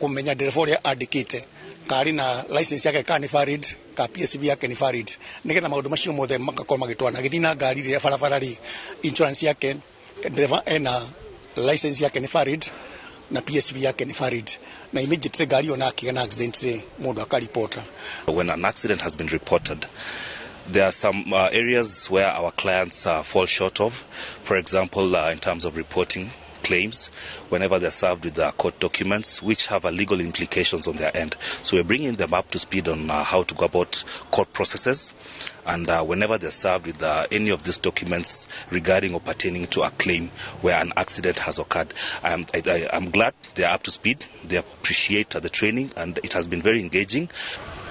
kũmenya ndereba ũrĩa andĩkĩte karĩ na license yake kana nĩ valid, ka PSV yake nĩ valid, nĩgetha maũndũ macio mothe magakorwo magĩtwarana. Agĩthiĩ na ngari rĩrĩa barabara rĩ, insurance yake ndereba ena license yake nĩ valid na PSV yake nĩ valid, na immediately ngari ĩyo na akĩgĩa na accident rĩ, mũndũ akaripota. When an accident has been reported, there are some areas where our clients fall short of. For example, in terms of reporting claims, whenever they're served with court documents which have legal implications on their end. So we're bringing them up to speed on how to go about court processes, and whenever they're served with any of these documents regarding or pertaining to a claim where an accident has occurred. I'm glad they're up to speed. They appreciate the training, and it has been very engaging.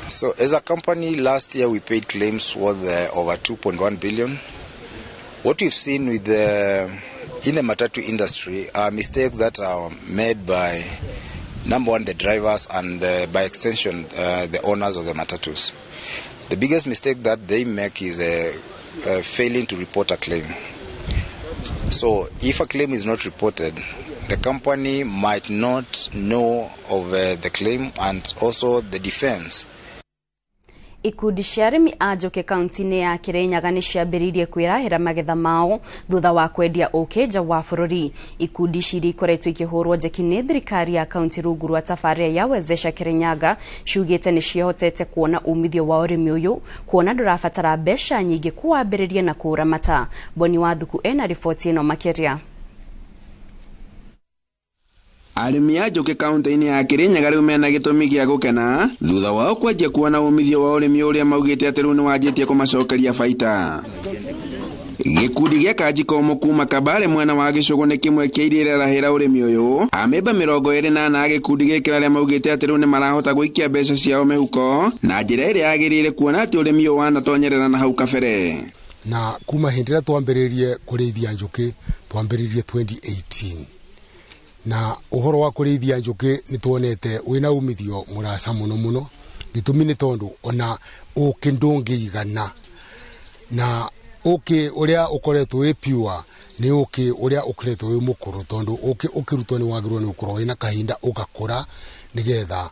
So as a company, last year we paid claims worth over 2.1 billion. What we've seen with in the matatu industry are mistakes that are made by, number one, the drivers and by extension, the owners of the matatus. The biggest mistake that they make is failing to report a claim. So if a claim is not reported, the company might not know of the claim and also the defense. Ikundi cia arĩmi a njũkĩ kaunti-inĩ ya Kirinyaga nĩ ciambĩrĩirie kwĩrahĩra magetha mao thutha wa kwendia ũkĩ nja wa bũrũri. Ikundi ici iria ikoretwo ikĩhũrwo njeki nĩ thirikari ya kaunti rungu rwa tabarĩra ya Wezesha Kirinyaga ciugĩte nĩ ciĩhotete kuona umithio wa ũrĩmi ũyũ, kuona ndũrabatara mbeca nyingĩ kũwambĩrĩria na kũũramata. Boni Wathuku ena riboti ĩno makĩria. Arĩmi a njũkĩ kaunti-inĩ ya Kirinyaga rĩu mena gĩtũmi gĩa gũkena thutha wao kwanjia kuona umithio wa ũrĩmi ũrĩa maugĩte atĩ rĩu nĩwanjĩtie kũmacokeria baita. Gĩkundi gĩa Kanjikomo kuma Kabare mwena wa Gĩcũgũ nĩ kĩmwe kĩa iria irarahĩra ũrĩmi ũyũ. Amemba 24 a gĩkundi gĩkĩ arĩa maugĩte atĩ rĩu nĩmarahota gũikia mbeca ciao mĩhuko na njĩra ĩrĩa yagĩrĩire kuona atĩ ũrĩmi ũyũ wanatonyerera na hau kabere. Na kuma hĩndĩ ĩrĩa twambĩrĩirie kũrĩithia njũkĩ twambĩrĩirie 2018 na ũhoro wa kũrĩithia njũkĩ nĩ tuonete wĩna umithio mũraca mũno mũno. Gĩtũmi nĩ tondũ ona ũkĩ ndũngĩigana, na ũkĩ ũrĩa ũkoretwo wĩ pure nĩ ũkĩ ũrĩa ũkoretwo wĩ mũkũrũ, tondũ ũkĩ ũkĩrutwo nĩ wagĩrĩirwo nĩ gũkorwo wĩna kahinda ũgakũra nĩgetha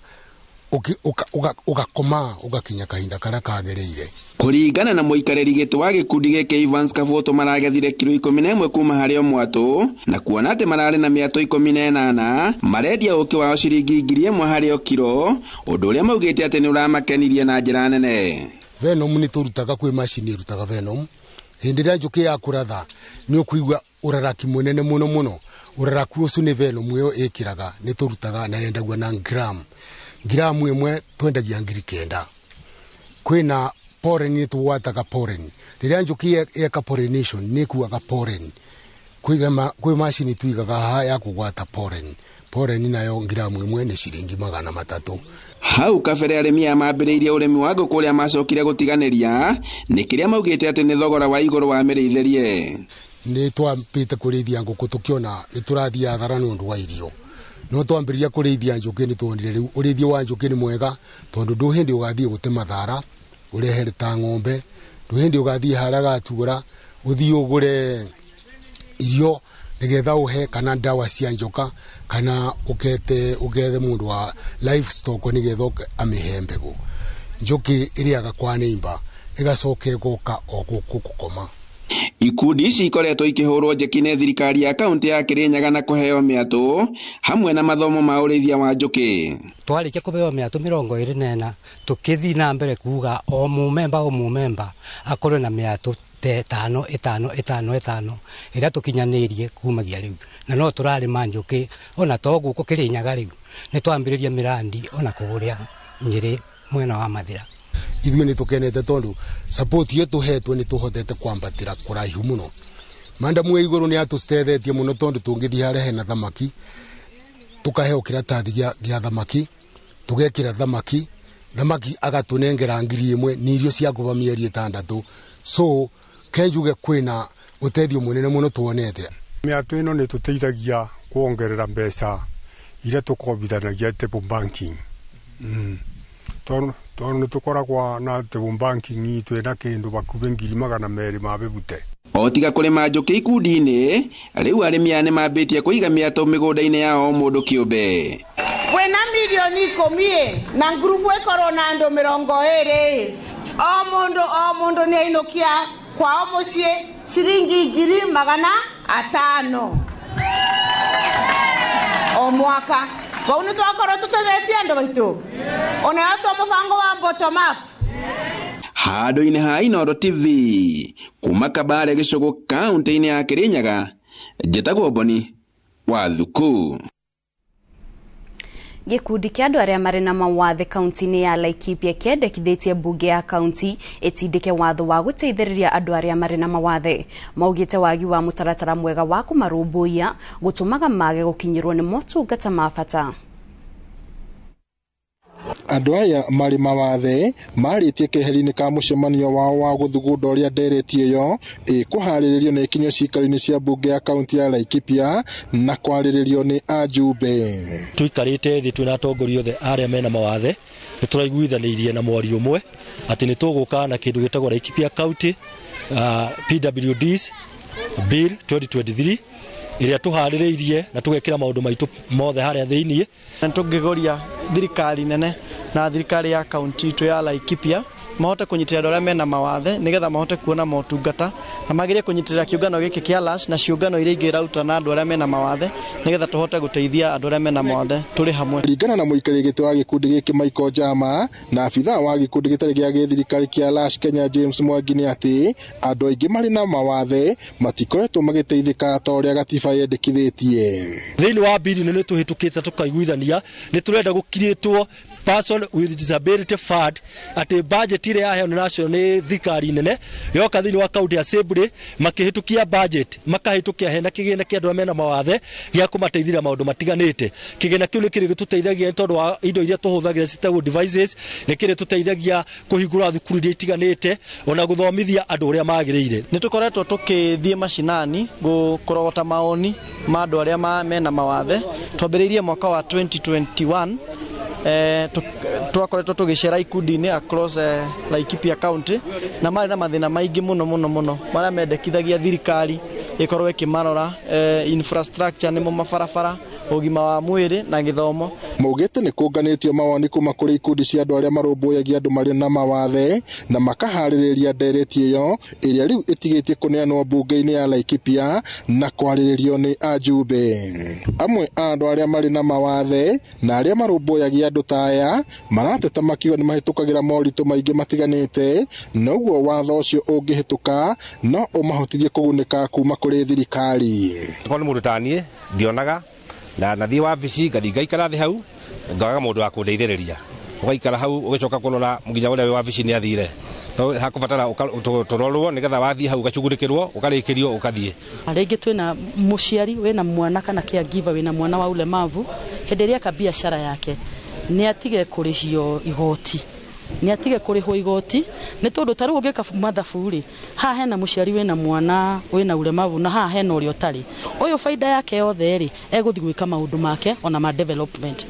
ũgakoma ũgakinya kahinda karĩa kagĩrĩire. Kũringana na mũikarĩri gĩtĩ wa gĩkundi gĩkĩ Evans Kabuto maragethire kiro 11 kuma harĩ o mwatũ, na kuona atĩ mararĩ na mĩatũ 18 marendia ũkĩ wao ciringi 1000 harĩ o kiro, ũndũ ũrĩa maugĩte atĩ nĩ ũramakenirie na njĩra nene. Venom nĩ tũrutaga kwĩ macini ĩrutaga venom. Hĩndĩ ĩrĩa njũkĩ yakũratha nĩ ũkũigua ũraraki mũnene mũno mũno. Ũraraku ũcio nĩ venom ĩyo ĩkĩraga nĩ tũrutaga na yendagua na gram. Gramu ĩmwe twendagia 9,000. Kwĩna pollen nĩ tũgwataga pollen. Rĩrĩa njũkĩ yeka pollination nĩ ĩkuaga pollen. Kwĩ macini tũigaga haha ya kũgwata pollen. Pollen nayo gramu ĩmwe nĩ ciringi 300. Hau kabere arĩmi aya mambĩrĩirie ũrĩmi wa ngũkũ ũrĩa macokire gũtiganĩria nĩ kĩrĩa maugĩte atĩ nĩ thogora wa igũrũ wa mĩrĩithĩrie. Nĩ twambĩte kũrĩithia ngũkũ tũkĩona nĩ tũrathiĩ hathara nĩ ũndũ wa irio. No twambĩrĩria kũrĩithia njũkĩ nĩ tuonire rĩu ũrĩithia wa njũkĩ nĩ mwega, tondũ ndũ hĩndĩ ũgathiĩ gũtema thara ũrehere ta ng'ombe, ndũ hĩndĩ ũgathiĩ harĩa gatugũra ũthiĩ ũgũre irio nĩgetha ũhe kana ndawa cia njoka, kana ũkete ũgethe mũndũ wa livestock nĩgetha amĩhe mbegũ. Njũkĩ ĩrĩaga kwa neighbor ĩgacoka ĩgoka o gũkũ gũkoma. Ikundi ici ikoretwo ikĩhũrwo njeki nĩ thirikari ya kaunti ya Kirinyaga na kũheo mĩatũ hamwe na mathomo ma ũrĩithia wa njũkĩ. Twarikia kũheo mĩatũ 24 tũkĩthiĩ na mbere kuga o mũmemba akorwe na mĩatũ 5 5 5 5 ĩrĩa tũkinyanĩirie kumagia rĩu, na no tũrarĩma njũkĩ ona to gũkũ Kirinyaga rĩu nĩ twambĩrĩria mĩrandi ona kũrĩa Nyĩrĩ mwena wa Mathira. Ithuĩ nĩ tũkenete tondũ support iyo tũhetwo nĩ tũhotete kwambatĩra kũraihu mũno. Mandamu ya igũrũ nĩ atũtethetie mũno tondũ tũngĩthiĩ harĩa hena thamaki tũkaheo kĩratathi gĩa thamaki, tũgekĩra thamaki, thamaki agatũnengera 1,000 nĩ irio cia kũba mĩeri 6. So kenjuge kwĩna ũteithio mũnene mũno tuonete. Mĩatũ ĩno nĩ tũteithagia kuongerera mbeca iria tũkombithanagia table banking. Tondũ nĩ tũkoragwo na table banking itũ ĩna kĩndũ bakuhĩ 200,000 ma bĩbute. O tiga kũrĩma njũkĩ ikundi-inĩ, rĩu arĩmi aya nĩmambĩtie kũiga mĩatũ mĩgũnda-inĩ yao mũndũ kĩũmbe. Kwĩna 10 milioni na ngurubu ĩkorwo na andũ 20. O mũndũ nĩ ainũkia kwao mũciĩ ciringi 500,000 o mwaka. Bau nĩ twakorwo tũtethetie andũ aitũ ona yo to mũbango wa bottom up. Handũ-inĩ ha Inooro TV kuma Kabare gĩcũgũ kaunti-inĩ ya Kirinyaga, njĩtagwo Boni wa Thuku. Gĩkundi kĩa andũ arĩa marĩ na mawathe kaunti-inĩ ya Laikipia kĩendekithĩtie mbunge ya kaunti ĩtindĩke watho wa gũteithĩrĩria andũ arĩa marĩ na mawathe. Maugĩte wagi wa mũtaratara mwega wa kũmarũmbũiya gũtũmaga mage gũkinyĩrwo nĩ motungata ma bata. Andũ aya marĩ mawathe marĩtie keheri-inĩ ka mũcemanio wao wa gũthugunda ũrĩa ndereti ĩyo ĩkũharĩrĩrio na ĩkinyio ciikaro-inĩ cia mbunge ya kaunti ya Laikipia na kwarĩrĩrio nĩ ajumbe. Tũikarĩte thĩ twĩna atongoria othe arĩa mena mawathe nĩ tũraiguithanĩirie na mwario ũmwe atĩ nĩ tũgũka na kĩndũ gĩtagwo Laikipia County PWDs Bill 2023 ĩrĩa tũharĩrĩirie na tũgekĩra maũndũ maitũ mothe harĩa thĩiniĩ. Na tũngĩgoria thirikari nene na thirikari ya kaunti itũ ya Laikipia mahote kũnyitĩrĩra andũ arĩa mena mawathe nĩgetha mahote kuona motungata na magĩrĩire kũnyitĩrĩra kĩũngano gĩkĩ kĩa LASH na ciũngano iria ingĩ irarutana na andũ arĩa mena mawathe nĩgetha tũhote gũteithia andũ arĩa mena mawathe tũrĩ hamwe. Kũringana na mũikarĩri gĩtĩ wa gĩkundi gĩkĩ Michael Jama na abithaa wa gĩkundi gĩtarĩ gĩa gĩthirikari kĩa LASH Kenya James Mwangi nĩ atĩ andũ aingĩ marĩ na mawathe matikoretwo magĩteithĩka ta ũrĩa gatiba yendekithĩtie. Thĩinĩ wa bili nĩ tũhĩtũkĩte tũkaiguithania nĩ tũrenda gũkirĩtwo person with disability fund atĩ budget ĩrĩa yaheo nĩ national nĩ thirikari nene yoka thĩinĩ wa county assembly makĩhĩtũkia budget makahĩtũkia hena kĩgĩna kĩa andũ arĩa mena mawathe gĩa kũmateithĩrĩria maũndũ matiganĩte. Kĩgĩna kĩu nĩ kĩrĩ gĩtũteithagia nĩ tondũ wa indo iria tũhũthagĩra citagwo devices, nĩ kĩrĩ tũteithagia kũhingũra thukuru iria itiganĩte ona gũthomithia andũ ũrĩa magĩrĩire. Nĩ tũkoretwo tũkĩthiĩ macinani kũrogota maoni ma andũ arĩa mena mawathe. Twambĩrĩirie mwaka wa 2021 twakoretwo tũgĩcera ikundi-inĩ across Laikipia County na marĩ na mathĩna maingĩ mũno mũno mũno marĩa mendekithagia thirikari ĩkorwo ĩkĩmarora infrastructure nĩmo mabarabara, ũgima wa mwĩrĩ na gĩthomo. Maugĩte nĩ kũnganĩtio mawoni kuma kũrĩ ikundi cia andũ arĩa marũmbũyagia andũ marĩ na mawathe na makaharĩrĩria ndereti ĩyo ĩrĩa rĩu ĩtigĩtie kũneanwo mbunge-inĩ ya Laikipia na kwarĩrĩrio nĩ ajumbe. Amwe a andũ arĩa marĩ na mawathe na arĩa marũmbũyagia andũ ta aya marateta makiuga nĩ mahĩtũkagĩra moritũ maingĩ matiganĩte, na ũguo watho ũcio ũngĩhĩtũka no ũmahotithie kũgunĩka kuma kũrĩ thirikari. Korwo nĩ mũndũ ta niĩ ndionaga na nathiĩ wabici ngathiĩ ngaikara thĩ hau ngaga mũndũ wa kũndeithĩrĩria, ũgaikara hau ũgĩcoka kũrora nginya ũrĩa wĩ wabici nĩ athire, no hakũbatara tũrorwo nĩgetha wathiĩ hau ũgacugurĩkĩrwo ũkarĩkĩrio ũkathiĩ. Rĩngĩ twĩna mũciari wĩna mwana kana caregiver wĩna mwana wa ulemavu, hĩndĩ ĩrĩa eka biacara yake nĩ atige kũrĩhio igoti Nĩ atige kũrĩhwo igoti nĩ tondũ ta rĩu ũngĩka mathabu rĩ, haha hena mũciari wĩna mwana wĩna ulemavu na haha hena ũrĩa ũtarĩ. Ũyũ baida yake yothe rĩ, egũthiĩ gwĩka maũndũ make ona ma development.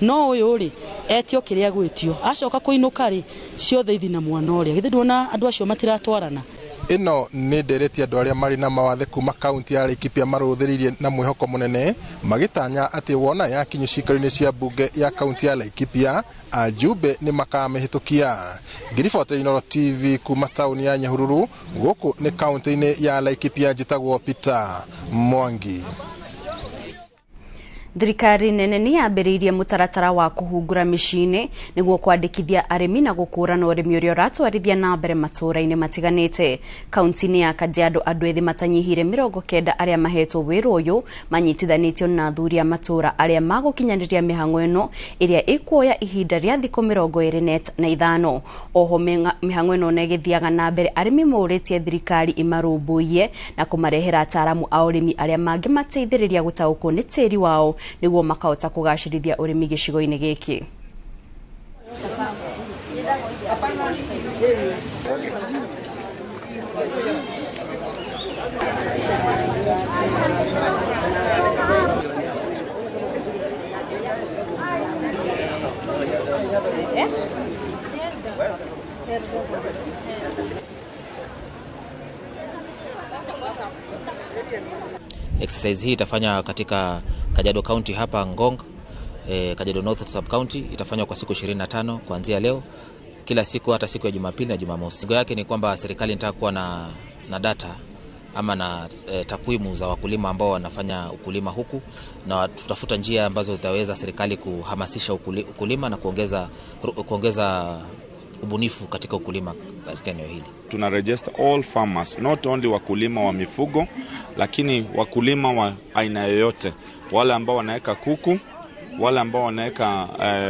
No ũyũ rĩ, etio kĩrĩa gwĩtio, acoka kũinũka rĩ, ciothe ithi na mwana ũrĩa. Githĩ nduona andũ acio matiratwarana? Ĩno nĩ ndereti andũ arĩa marĩ na mawathe kuma kaunti ya Laikipia marũthĩrĩirie na mwĩhoko mũnene magĩtanya atĩ wona yakinyu ciikaro-inĩ cia mbunge ya kaunti ya Laikipia ajumbe nĩ makamĩhĩtũkia. Ngĩribotera Inooro TV kuma taũni ya Nyahururu gũkũ nĩ kaunti-inĩ ya Laikipia, njĩtagwo Peter Mwangi. Thirikari nene nĩ yambĩrĩirie mũtaratara wa kũhungura mĩciĩ-inĩ nĩguo kwandĩkithia arĩmi na gũkũũrana ũrĩmi ũrĩa ũratwarithia na mbere matũũra-inĩ matiganĩte. Kaunti-inĩ ya Kajiado andũ ethĩ matanyihĩire 90 arĩa mahetwo wĩra ũyũ manyitithanĩtio na athuri a matũũra arĩa magũkinyanĩria mĩhang'o ĩno ĩrĩa ĩkuoya ihinda rĩa thikũ 25. Oho mĩhang'o ĩno ona ĩgĩthiaga na mbere arĩmi morĩtie thirikari ĩmarũmbũiye na kũmarehera ataaramu a ũrĩmi arĩa mangĩmateithĩrĩria gũtaũkwo nĩ tĩri wao nĩguo makahota kũgacĩrithia ũrĩmi gĩcigo-inĩ gĩkĩ. Exercise hii itafanywa katika Kajiado County hapa Ngong, Kajiado North Sub County. Itafanywa kwa siku 25 kuanzia leo, kila siku hata siku ya Jumapili na Jumamosi. Lengo yake ni kwamba serikali inataka kuwa na data ama na takwimu za wakulima ambao wanafanya ukulima huku, na tutafuta njia ambazo zitaweza serikali kuhamasisha ukulima na kuongeza ubunifu katika ukulima katika eneo hili. Tuna register all farmers, not only wakulima wa mifugo, lakini wakulima wa aina yoyote, wale ambao wanaweka kuku, wale ambao wanaweka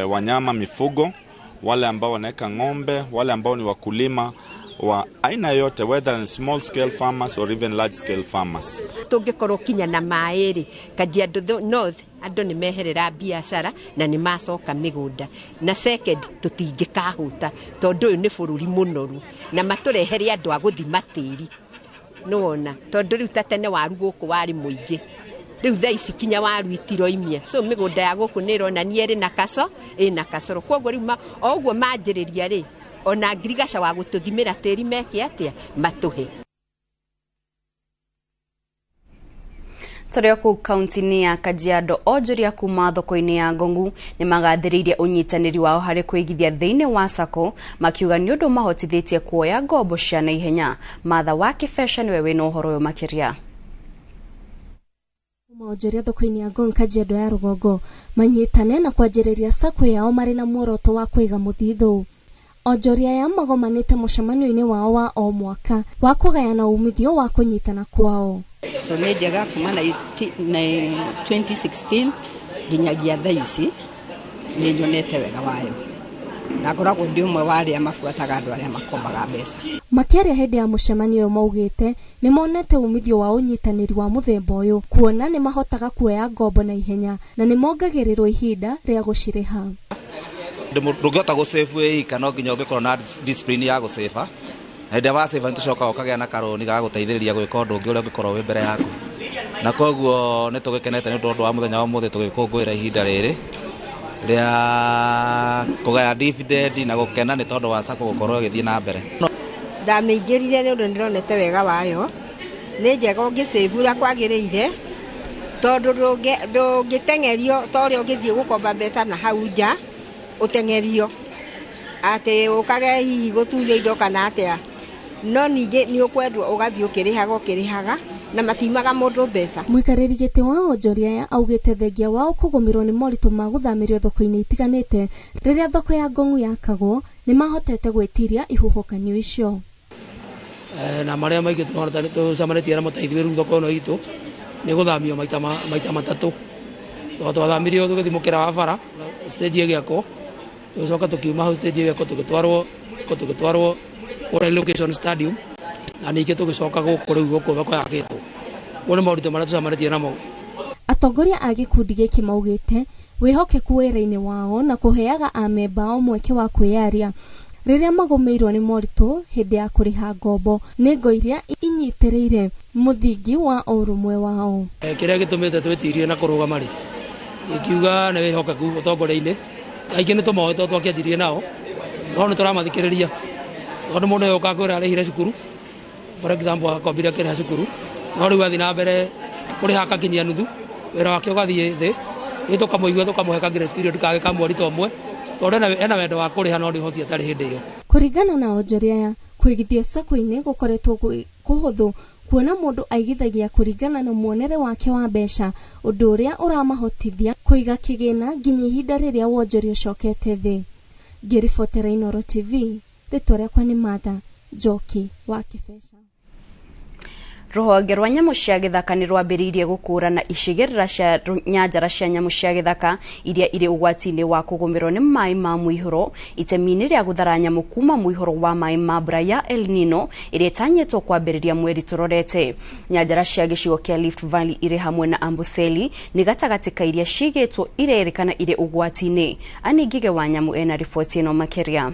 wanyama mifugo, wale ambao wanaweka ng'ombe, wale ambao ni wakulima wa aina yoyote, whether small scale farmers or even large scale farmers. Tũngĩkorwo kinya na maĩ rĩ, Kajiado North andũ nĩ meherera biacara na nĩ macoka mĩgũnda, na second tũtingĩkahuta tondũ ũyũ nĩ bũrũri mũnoru na matũrehere andũ a gũthima tĩri, nĩwona, tondũ rĩu ta tene waru gũkũ warĩ mũingĩ, rĩu thaa ici kinya waru itiroimia, so mĩgũnda ya gũkũ nĩ ĩronania ĩrĩ na kaco, ĩna kacoro, koguo rĩu o ũguo manjĩrĩria rĩ, ona ngirigaca wa gũtũthimĩra tĩri meke atĩa matũhe. Tũrĩ o kũu kaunti-inĩ ya Kajiado, onjoria kuma thoko-inĩ ya Ngongu nĩ magathĩrĩirie ũnyitanĩri wao harĩ kwĩigithia thĩinĩ wa sacco, makiuga nĩ ũndũ mahotithĩtie kuoya ngombo cia naihenya. Martha wa Kĩbeca nĩwe wĩna ũhoro ũyũ makĩria. Onjoria thoko-inĩ ya Ngong Kajiado ya rũgongo manyitane na kwanjĩrĩria sacco yao marĩ na muoroto wa kũiga mũthithũ. Onjoria aya magomanĩte mũcemanio-inĩ wao wa o mwaka wa kũgayana umithio wa kũnyitana kwao. So nĩ njega kuma na 2016 nginyagia thaa ici nĩ nyonete wega wayo, na ngoragwo ndĩ ũmwe wa arĩa mabuataga andũ arĩa makombaga mbeca. Makĩaria hĩndĩ ya mũcemanio ũyũ maugĩte nĩ monete umithio wa ũnyitanĩri wa mũthemba ũyũ, kuona nĩ mahotaga kuoya ngombo na ihenya na nĩ mongagĩrĩrwo ihinda rĩa gũcirĩha. Ndũngĩhota gũsave wĩ ika, no nginya ũngĩkorwo na discipline ya gũsave. Na hĩndĩ ĩrĩa wasave nĩ tũcokaga ũkagĩa na karũni ga gũteithĩrĩria gwĩka ũndũ ũngĩ ũrĩa ũngĩkorwo wĩ mbere yaku. Na koguo nĩ tũgĩkenete nĩ ũndũ wa mũthenya wa ũmũthĩ tũgĩkũngũĩra ihinda rĩrĩ rĩa kũgaya dividend na gũkena nĩ tondũ wa sacco gũkorwo ĩgĩthiĩ na mbere. Ndamĩingĩrire nĩ ũndũ nĩndonete wega wayo, nĩ njega ũngĩsave ũrĩa kwagĩrĩire, tondũ ndũngĩteng'erio ta ũrĩa ũngĩthiĩ gũkomba mbeca na hau nja ũteng'erio atĩ ũkage hihi gũtunywo indo kana atĩa, no ningĩ nĩ ũkwendwo ũgathiĩ ũkĩrĩhaga na matimaga mũndũ mbeca. Mũikarĩri gĩtĩ wa onjoria aya augĩte thengia wao kũgũmĩrwo nĩ moritũ ma gũthamĩrio thoko-inĩ itiganĩte rĩrĩa thoko ya Ngongu yakagwo nĩ mahotete gwĩtiria ihuhũkanio icio. Na marĩa maingĩ tũcemanĩtie namo ta ithuĩ rĩu thoko ĩno itũ nĩ gũthamio maita matatũ, tondũ twathamirio tũgĩthiĩ mũkĩra wa bara stage ĩgĩakwo, tũgĩcoka tũkiuma hau stage ĩgĩakwo tũgĩtwarwo kũrĩa location stadium, na ningĩ tũgĩcoka gũkũ rĩu gũkũ thoko yakĩtwo. Ũguo nĩ moritũ marĩa tũcemanĩtie namo. Atongoria a gĩkundi gĩkĩ maugĩte wĩhokeku wĩra-inĩ wao na kũheaga amemba ao mweke wa kwĩyaria Rĩrĩa magũmĩirwo nĩ moritũ hĩndĩ ya kũrĩha ngombo nĩ ngo iria inyitĩrĩire mũthingi wa ũrũmwe wao. Kĩrĩa gĩtũmĩte twĩtirie na kũrũgama rĩ, ingiuga nĩ wĩhokeku ũtongoria-inĩ. Aingĩ nĩ tũmoĩ tondũ twakĩanjirie nao, no nĩ tũramathikĩrĩria tondũ mũndũ ũyũ ũka kwĩra arĩhire cukuru, for example, akombire akĩrĩha cukuru, no rĩu athiĩ na mbere kũrĩha akakinyia nuthu, wĩra wake ũgathiĩ thĩ. Rĩu tũkamũigua tũkamũhe ka grace period kangĩ ka mweri ta ũmwe tondũ ena wendo wa kũrĩha no ndĩhoti atarĩ hĩndĩ ĩyo. Kũringana na onjoria aya, kũigithio sacco-inĩ gũkoretwo gwĩ kũhũthũ kuona mũndũ aigithagia kũringana na muonere wake wa mbeca, ũndũ ũrĩa ũramahotithia kũiga kĩgĩna nginya ihinda rĩrĩa wonjoria ũcokete thĩ. Ngĩribotera Inooro TV, rĩtwa rĩakwa nĩ Martha Njoki wa Kĩbeca. Rũhonge rwa nyamũ cia gĩthaka nĩ rwambĩrĩirie gũkũũrana icigĩrĩra cia nyanjara cia nyamũ cia gĩthaka iria irĩ ũgwati-inĩ wa kũgũmĩrwo nĩ maĩ ma mũihũro itemi-inĩ rĩa gũthara nyamũ kuma mũihũro wa maĩ ma mbura ya El Nino ĩrĩa ĩtanyĩtwo kwambĩrĩria mweri tũrorete. Nyanjara cia gĩcigo kĩa Rift Valley irĩ hamwe na Amboseli nĩ gatagatĩ ka iria cigĩtwo irerĩkana irĩ ũgwati-inĩ. Anne Ngige wa Nyamũ ena riboti ĩno makĩria.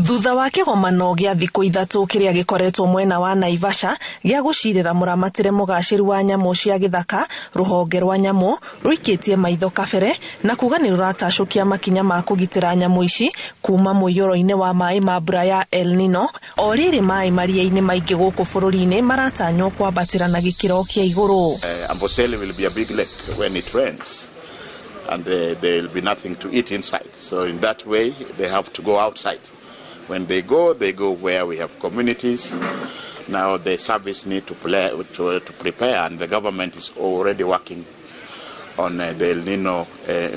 Thutha wa kĩgomano gĩa thikũ 3 kĩrĩa gĩkoretwo mwena wa Naivasha gĩa gũcirĩra mũramatĩre mũgacĩru wa nyamũ cia gĩthaka, rũhonge rwa nyamũ rũikĩtie maitho kabere na kuga nĩ rũratacũkia makinya ma kũgitĩra nyamũ ici kuma mũiyũro-inĩ wa maĩ ma mbura ya El Nino. O rĩrĩ maĩ maria-inĩ maingĩ gũkũ bũrũri-inĩ maratanywo kwambatĩra na gĩkĩro kĩa igũrũ. Amboseli will be a big lake when it rains, and there will be nothing to eat inside. So in that way, they have to go outside. When they go, they go where we have communities. Now the service need to prepare, and the government is already working on the El Nino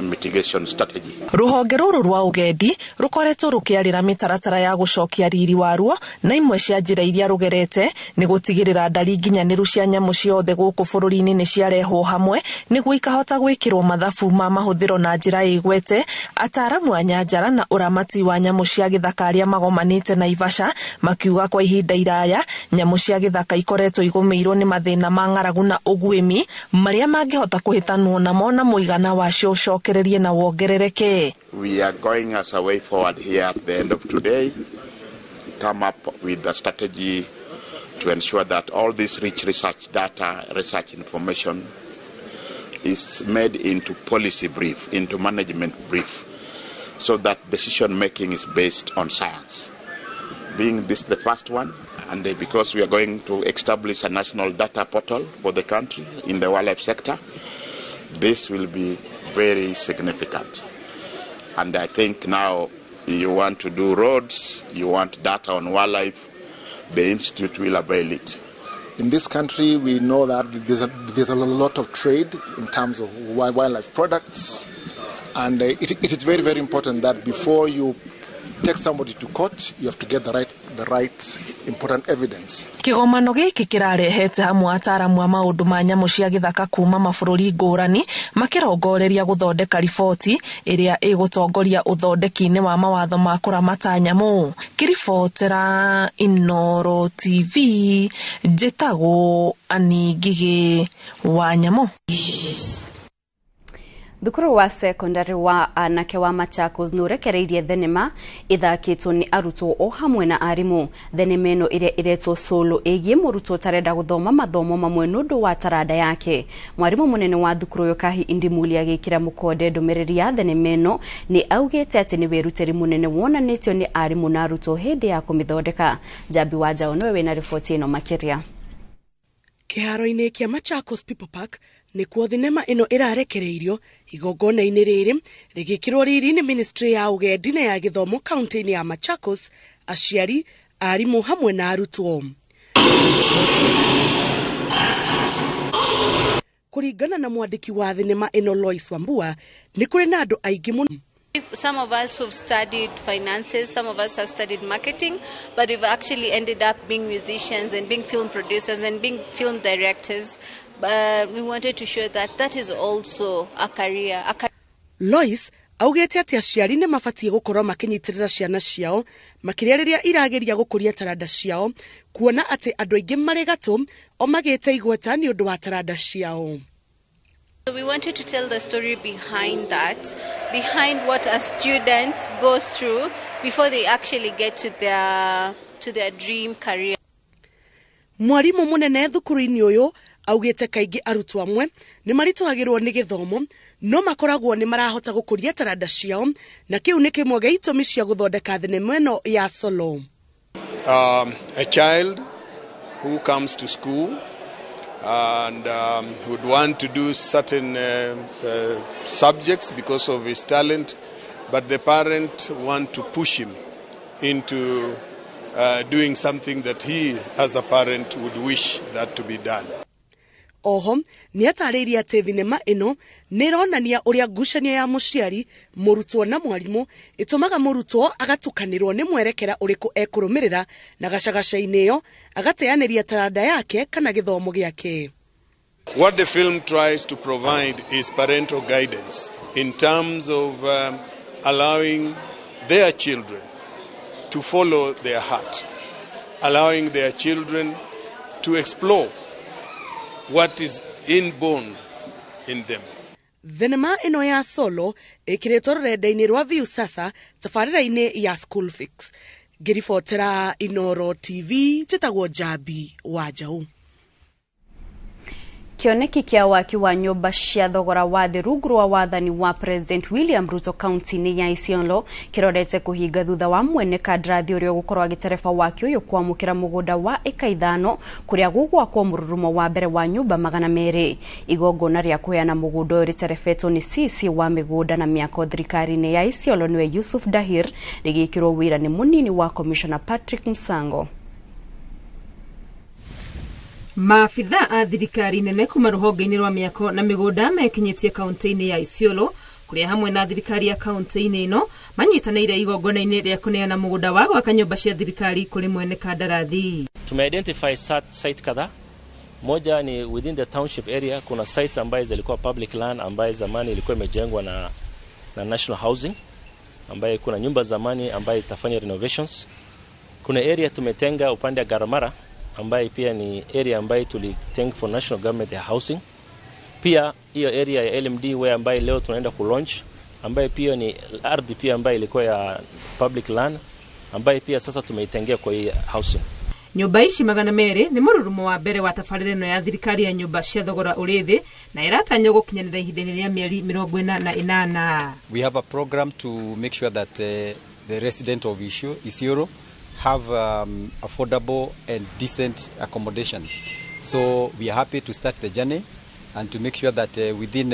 mitigation strategy. Rũhonge rũrũ rwa ũgendi rũkoretwo rũkĩarĩra mĩtaratara ya gũcokia riri waruo, na imwe cia njĩra iria rũgerete nĩ gũtigĩrĩra ndari nginyanĩru cia nyamũ ciothe gũkũ bũrũri-inĩ nĩ ciarehwo hamwe nĩguo ikahota gwĩkĩrwo mathabu ma mahũthĩro na njĩra ĩgwete. Ataaramu a nyanjara na ũramati wa nyamũ cia gĩthaka arĩa magomanĩte Naivasha makiuga kwa ihinda iraya nyamũ cia gĩthaka ikoretwo igũmĩirwo nĩ mathĩna ma ng'aragu na ũguĩmi marĩa mangĩhota kũhĩtanwo namo na mũigana wacio ũcokererie na wongerereke. We are going as a way forward here at the end of today, come up with a strategy to ensure that all this rich research data, research information is made into policy brief, into management brief, so that decision making is based on science. Being this the first one, and because we are going to establish a national data portal for the country in the wildlife sector, this will be very significant. And I think now you want to do roads, you want data on wildlife, the institute will avail it. In this country, we know that there's a lot of trade in terms of wildlife products, and it is very, very important that before you take somebody to court, you have to get the right important evidence. Kĩgomano gĩkĩ kĩrarehete hamwe ataaramu a maũndũ ma nyamũ cia gĩthaka kuma mabũrũri ngũrani makĩrongoreria gũthondeka riboti ĩrĩa ĩgũtongoria ũthondeki-inĩ wa mawatho ma kũramata nyamũ. Ngĩribotera Inooro TV, njĩtagwo Annie Ngigĩ wa Nyamũ. Thukuru wa secondary wa anake wa Machakos nĩ ũrekereirie thenema ĩthakĩtwo nĩ arutwo o hamwe na arimũ. Thenema ĩno ĩrĩa ĩretwo Solo ĩgiĩ mũrutwo ũtarenda gũthoma mathomo mamwe nĩ ũndũ wa taranda yake. Mwarimũ mũnene wa thukuru ũyũ Kahi Indimuli agĩkĩra mũkonde ndũmĩrĩri ya thenema ĩno nĩ augĩte atĩ nĩ wĩrutĩri mũnene wonanĩtio nĩ arimũ na arutwo hĩndĩ ya kũmĩthondeka. Njambi wa Njaũ nĩwe wĩna riboti ĩno makĩria. Kĩharo-inĩ kĩa Machakos People Park nĩkuo thenema ĩno ĩrarekereirio igongona-inĩ rĩrĩ rĩgĩkĩrwo riri nĩ ministry ya ũgendi na ya gĩthomo kaunti-inĩ ya Machakos, aciari, arimũ hamwe na arutwo. Kũringana na mwandĩki wa thenema ĩno Lois Wambua, nĩ kũrĩ na andũ aingĩ mũno. Some of us who've studied finances, some of us have studied marketing, but we've actually ended up being musicians and being film producers and being film directors. We wanted to show that that is also a career. A career. Lois augĩte atĩ aciari nĩ mabatiĩ gũkorwo makĩnyitĩrĩra ciana ciao makĩria rĩrĩa irageria gũkũria taranda ciao, kuona atĩ andũ aingĩ marĩ gatũ o magĩte igweta nĩ ũndũ wa taranda ciao. We wanted to tell the story behind that, behind what a student goes through before they actually get to their dream career. Mwarimũ mũnene thukuru-inĩ ũyũ augĩte kaingĩ arutwo amwe nĩ maritũhagĩrwo nĩ gĩthomo, no makoragwo nĩ marahota gũkũria taranda ciao, na kĩu nĩ kĩmwe gĩa itũmi cia gũthondeka thenema ĩno ya Solo. A child who comes to school and would want to do certain subjects because of his talent, but the parent want to push him into doing something that he, as a parent, would wish that to be done. Oho nĩ atarĩirie atĩ thinema ĩno nĩ ĩronania ũrĩa ngucanio ya mũciari, mũrutwo na mwarimũ ĩtũmaga mũrutwo agatukanĩrwo nĩ mwerekera ũrĩkũ ekũrũmĩrĩra, na gacagaca-inĩ ĩyo agateanĩria taranda yake kana gĩthomo gĩake. What the film tries to provide is parental guidance in terms of allowing their children to follow their heart, allowing their children to explore what is inborn in them. Thenema ĩno ya Solo ĩkĩrĩtwo rũrenda-inĩ rwa Viusasa tabarĩra-inĩ ya School Fix. Ngĩribotera Inoro TV, njĩtagwo Njambi wa Njaũ. Kĩoneki kĩa waki wa nyũmba cia thogora wa thĩ rungu rwa wathani wa President William Ruto kaunti-inĩ ya Isiolo kĩrorete kũhinga thutha wa mwene kandarathi ũrĩa ũgũkorwo agĩtereba waki ũyũ kwamũkĩra mũgũnda wa ĩka 5 kũrĩa gũgwakwo mũrurumo wa mbere wa nyũmba 200. Igongona rĩa kũheana mũgũnda ũyũ rĩterebetwo nĩ CC wa mĩgũnda na mĩako thirikari-inĩ ya Isiolo, nĩwe Yusuf Dahir, rĩgĩkĩrwo wĩra nĩ mũnini wa Commissioner Patrick Msango. Maabitha a thirikari nene kuma rũhonge-inĩ rwa mĩako na mĩgũnda mekinyĩtie kaunti-inĩ ya Isiolo, kũrĩa hamwe na thirikari ya kaunti-inĩ ĩno manyitanĩire igongona-inĩ rĩa kũneana mũgũnda wa gwaka nyũmba cia thirikari kũrĩ mwene kandarathi. Tumeidentify site kadhaa. Moja ni within the township area, kuna sites ambaye zilikuwa public land ambaye zamani ilikuwa imejengwa na National Housing, ambaye kuna nyumba zamani ambaye itafanya renovations. Kuna area tumetenga upande wa Garamara ambaye pia ni area ambaye tulitenga for national government ya housing. Pia hiyo area ya LMD where ambaye leo tunaenda kulaunch, ambaye pia ni ardhi pia ambaye ilikuwa ya public land, ambaye pia sasa tumeitengea kwa hii housing. Nyũmba ici 200 nĩ mũrurumo wa mbere wa tabarĩra ĩno ya thirikari ya nyũmba cia thogora ũrĩ thĩ, na ĩratanywo gũkinyanĩra ihinda-inĩ rĩa mĩeri 48. We have a program to make sure that the resident of Isiolo have affordable and decent accommodation. So we are happy to start the journey and to make sure that within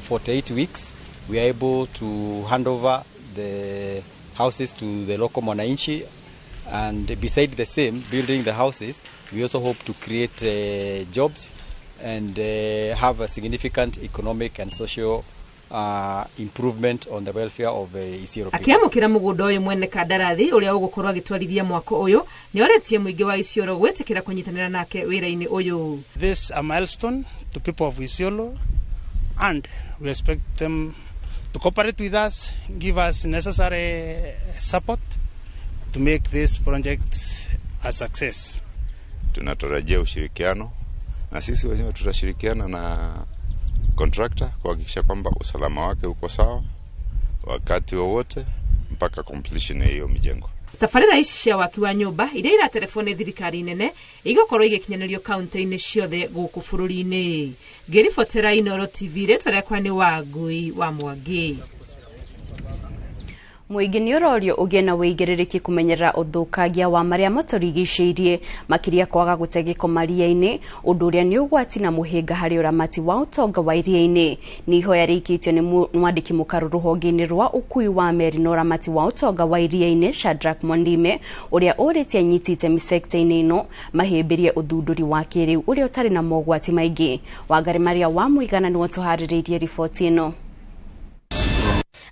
48 weeks we are able to hand over the houses to the local mwananchi. And beside the same, building the houses, we also hope to create jobs and have a significant economic and social improvement on the welfare of Isiolo people. Akĩamũkĩra mũgũnda ũyũ, mwene kandarathi ũrĩa ũgũkorwo agĩtwarithia mwako ũyũ nĩ orĩtie mũingĩ wa Isiolo gwĩtĩkĩra kũnyitanĩra nake wĩra-inĩ ũyũ. This a milestone to people of Isiolo, and we expect them to cooperate with us, give us necessary support to make this project a success. Tunatarajia ushirikiano na sisi wenyewe tutashirikiana na contractor kuhakikisha kwamba usalama wake uko sawa wakati wowote mpaka completion ya hiyo mijengo. Tabarĩra ici cia waki wa nyũmba iria iraterebwo nĩ thirikari nene igũkorwo igĩkinyanĩrio kaunti-inĩ ciothe gũkũ bũrũri-inĩ. Ngĩribotera Inoro TV, rĩtwa rĩakwa nĩ Wangui wa Mwangi. Mũingĩ nĩ ũrorio ũgĩe na wĩigĩrĩrĩki kũmenyerera ũthũkangia wa marĩa matũrigicĩirie, makĩria kwaga gũte gĩko maria-inĩ, ũndũ ũrĩa nĩ ũgwati na mũhĩnga harĩ ũramati wa ũtonga wa iria-inĩ. Nĩ ihoya rĩikĩtio nĩ mwandĩki mũkaru rũhonge-inĩ rwa ũkui wa meri na ũramati wa ũtonga wa iria-inĩ, Shadrack Mwandime, ũrĩa ũrĩtie anyiti itemi sekta-inĩ ĩno mahĩmbĩrie ũthundũri wa kĩrĩu ũrĩa ũtarĩ na mogwati maingĩ. Wangari Maria wa Mũigana nĩwe ũtũharĩrĩirie riboti ĩno.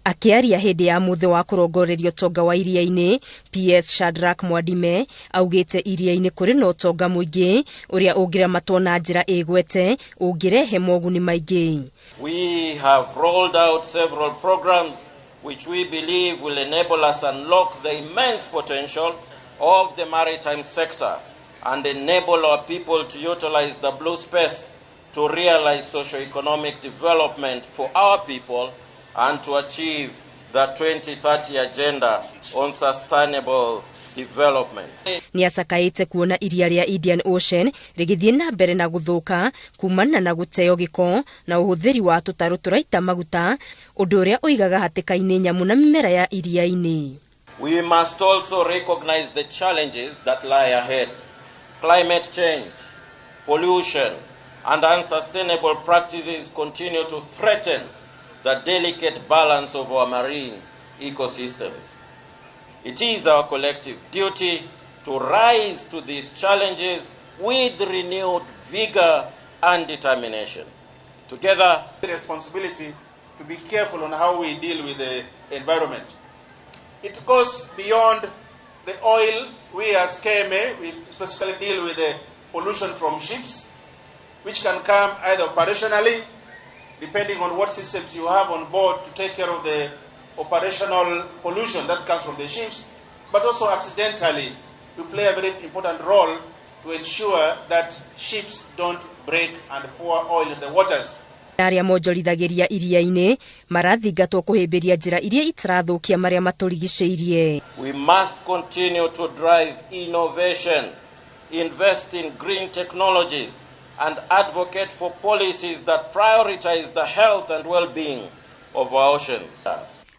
Akĩaria hĩndĩ ya mũthĩ wa kũrongoreria ũtonga wa iria-inĩ, PS Shadrack Mwadime augĩte iria-inĩ kũrĩ na ũtonga mũingĩ ũrĩa ũngĩramatwo na njĩra ĩgwete ũngĩrehe moguni maingĩ. We have rolled out several programs which we believe will enable us unlock the immense potential of the maritime sector and enable our people to utilize the blue space to realize socio-economic development for our people and to achieve the 2030 agenda on sustainable development. Nĩ acakaĩte kuona iria rĩa Indian Ocean rĩgĩthiĩ na mbere na gũthũka kumana na gũteo gĩko na ũhũthĩri wa tũtarũ tũraita maguta, ũndũ ũrĩa ũigaga hatĩka-inĩ nyamũ na mĩmera ya iria-inĩ. We must also recognize the challenges that lie ahead. Climate change, pollution, and unsustainable practices continue to threaten the delicate balance of our marine ecosystems. It is our collective duty to rise to these challenges with renewed vigor and determination. Together, the responsibility to be careful on how we deal with the environment. It goes beyond the oil. We as KMA, we specifically deal with the pollution from ships, which can come either operationally, depending on what systems you have on board to take care of the operational pollution that comes from the ships, but also accidentally, we play a very important role to ensure that ships don't break and pour oil in the waters. Arĩa monjorithagĩria iria-inĩ marathingatwo kũhĩmbĩria njĩra iria itarathũkia marĩa matũrigicĩirie. We must continue to drive innovation, invest in green technologies, and advocate for policies that prioritize the health and well-being of our oceans.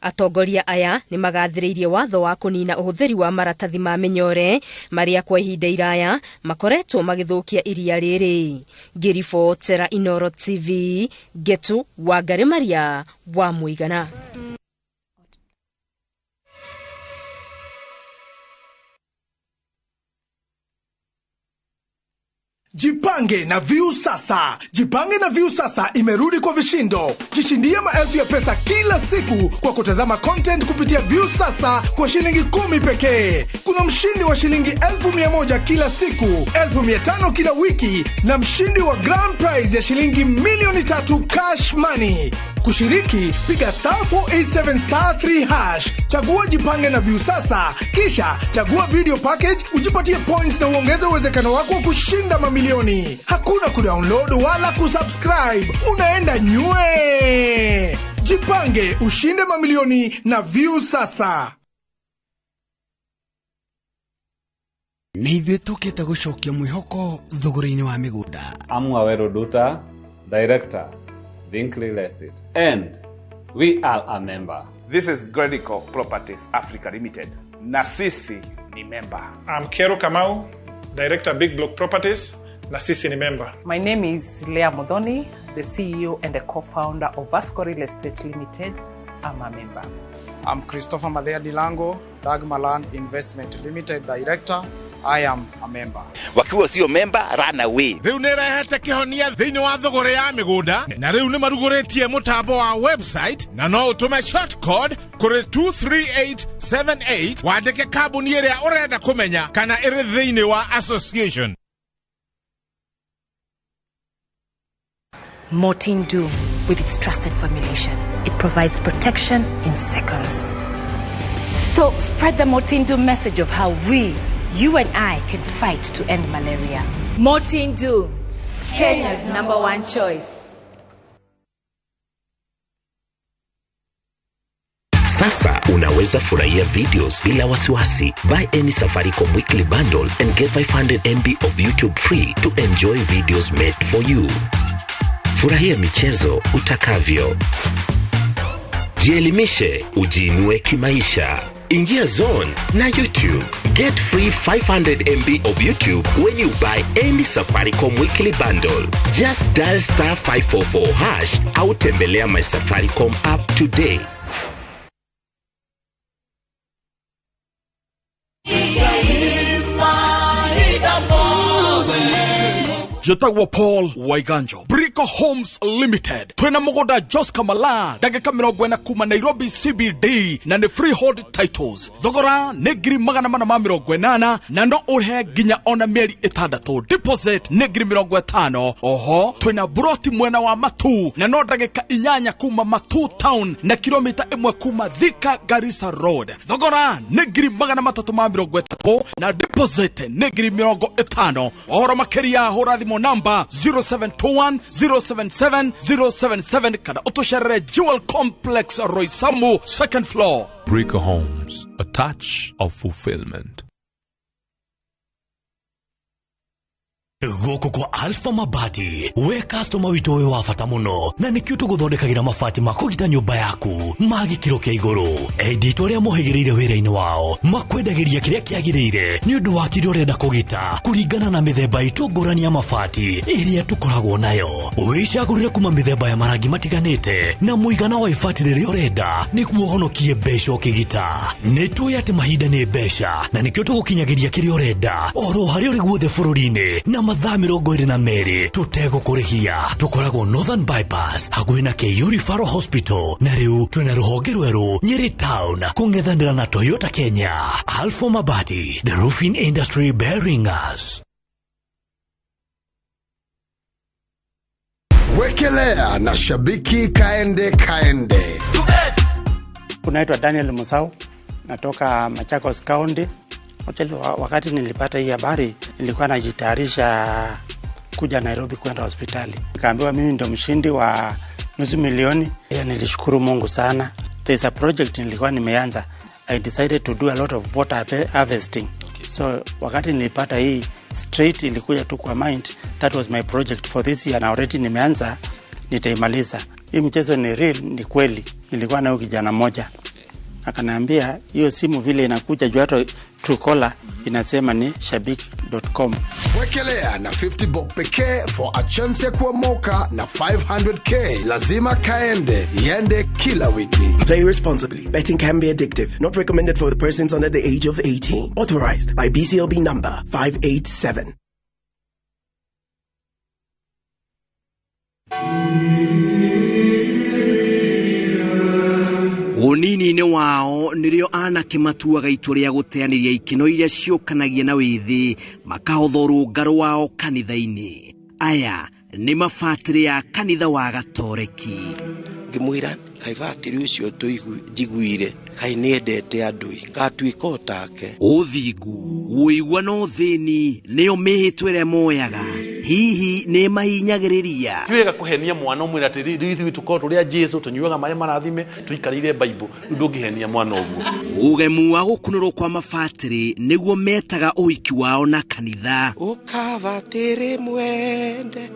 Atongoria aya nĩ magathĩrĩirie watho wa kũnina ũhũthĩri wa maratathi ma mĩnyore marĩa kwa ihinda iraya makoretwo magĩthũkia iria rĩrĩ. Ngĩribotera Inoro TV, Ngetu Wangari Maria wa Mũigana. Jipange na Viusasa. Jipange na Viusasa imerudi kwa vishindo. Jishindie maelfu ya pesa kila siku kwa kutazama content kupitia Viusasa kwa shilingi 10 pekee. Kuna mshindi wa shilingi 1,100 kila siku, 1,500 kila wiki na mshindi wa grand prize ya shilingi 3,000,000 cash money. Kushiriki, piga *487*3#, chagua Jipange na Viusasa, kisha chagua video package, ujipatie points na uongeze uwezekano wako wa kushinda mamilioni. Hakuna kudownload wala kusubscribe, unaenda nywe. Jipange, ushinde mamilioni na Viusasa. Nĩ ithuĩ tũkĩte gũcokia mwĩhoko thogora-inĩ wa mĩgũnda. I'm Waweru Duta, Director, Think Real Estate, and we are a member. This is Gredico Properties Africa Limited. Na sisi ni member. I'm Kero Kamau, Director Big Block Properties. Na sisi ni member. My name is Leah Modoni, the CEO and the co-founder of Vasco Real Estate Limited. I'm a member. I'm Christopher Madea Dilango, Dagmaland Investment Limited Director. I am a member. Wakiwa sio member, run away. Rĩu nĩ ĩrehete kĩhonia thĩinĩ wa thogora ya mĩgũnda na rĩu nĩ marugũrĩtie mũtambo wa website na no ũtũme short code kũrĩ 23878 wandĩke kambuni ĩrĩa ũrenda kũmenya kana ĩrĩ thĩinĩ wa association. Mortein Doom, with its trusted formulation, it provides protection in seconds. So spread the Mortein Doom message of how we, you and I, can fight to end malaria. Mortein Doom, Kenya's #1 choice. Sasa unaweza furahia videos bila wasiwasi. Buy any Safaricom weekly bundle and get 500 MB of YouTube free to enjoy videos made for you. Furahia michezo utakavyo. Jielimishe, ujiinue kimaisha. Ingia zone na YouTube. Get free 500 MB of YouTube when you buy any Safaricom weekly bundle. Just dial *544# au tembelea my Safaricom app today. Jetagwo Paul Waiganjo, Brico Homes Limited. Twina mũgũnda Jos Kamala, ndagĩka 40 kuma Nairobi CBD na nĩ freehold titles. Thogora nĩ 480,000 na no ũrĩhe nginya ona mĩeri 6. Deposit nĩ 50,000. Oho twina broti mwena wa Matu na no ndagĩka 8 kuma Matu town na kilomita 1 kuma Thika Garissa Road. Thogora nĩ 330,000 na deposit nĩ 50,000. Ũhoro makĩria hũra thimũ namba 0721 077 077 kana ũtũcerere Jewel Complex, Roysambu, second floor. Brico Homes, a touch of fulfillment. Gũkũ kwa Alpha Mabati, we customer witũ wĩ wa bata mũno, na nĩkĩo tũgũthondekagĩra mabati ma kũgita nyũmba yaku ma gĩkĩro kĩa igũrũ. Endia itũ arĩa mohĩgĩrĩire wĩra-inĩ wao makwendagĩria kĩrĩa kĩagĩrĩire nĩ ũndũ wa kĩrĩa ũrenda kũgita kũringana na mĩthemba itũ ngũrani ya mabati ĩrĩa tũkoragwo nayo. Wĩcagũrĩre kuma mĩthemba ya marangi matiganĩte na mũigana wa ibati rĩrĩa ũrenda nĩguo ũhonokie mbeca ũkĩgita. Nĩ tũĩ atĩ mahinda nĩ mbeca, na nĩkĩo tũgũkinyagĩria kĩrĩa ũrenda oro harĩa ũrĩ guothe bũrũri-inĩ na mathaa 22 tũtegũkũrĩhia. Tũkoragwo Northern Bypass hakuhĩ na KU Referral Hospital, na rĩu twĩna rũhonge rwerũ Nyeri Town kũng'ethanĩra na Toyota Kenya. Alpha Mabati, the roofing industry bearing us. Wekelea na shabiki kaende kaende. Unaitwa Daniel Musau, natoka Machakos County. Wakati nilipata hii habari, nilikuwa najitayarisha kuja Nairobi kwenda hospitali. Nikaambiwa mimi ndo mshindi wa 500,000. Nilishukuru Mungu sana. There's a project nilikuwa nimeanza. I decided to do a lot of water harvesting. Okay. So wakati nilipata hii, straight ilikuja tu kwa mind. That was my project for this year, na already nimeanza, nitaimaliza. Hii mchezo ni real, ni kweli. Nilikuwa na kijana mmoja. Akaniambia hiyo simu vile inakuja juu hata Truecaller inasema ni shabiki.com. Wekelea na 50 bob pekee for a chance ya kuomoka na 500k. Lazima kaende, iende kila wiki. Play responsibly. Betting can be addictive. Not recommended for the persons under the age of 18. Authorized by BCLB number 587. Ũnini-inĩ wao nĩrĩo anake matuaga itua rĩa gũteanĩria ikeno iria ciũkanagia na wĩthĩ, makahotha ũrũngarũ wao kanitha-inĩ. Aya nĩ mabatĩrĩ ya kanitha wa Gatoreki. Ngĩmwĩra kaĩ batĩrĩ ũcio njiguire kaĩ nĩendete andũ ĩ, ngatuĩka o take. Ũthingu, ũigua na ũthĩni nĩyo mĩhĩtwa ĩrĩa moyaga, hihi nĩ mahinyagĩrĩria. Ti wega kũhenia mwana ũmwĩre atĩ rĩu ithuĩ tũkorwo tũrĩ a Jesũ, tũnyuaga maĩ marathime, tũikarĩire Bible, rĩu ndũngĩhenia mwana ũguo. Ũgemu wa gũkunũrwo kwa mabatĩrĩ nĩguo metaga ũhiki wao na kanitha. Ũkabatĩrĩ mwende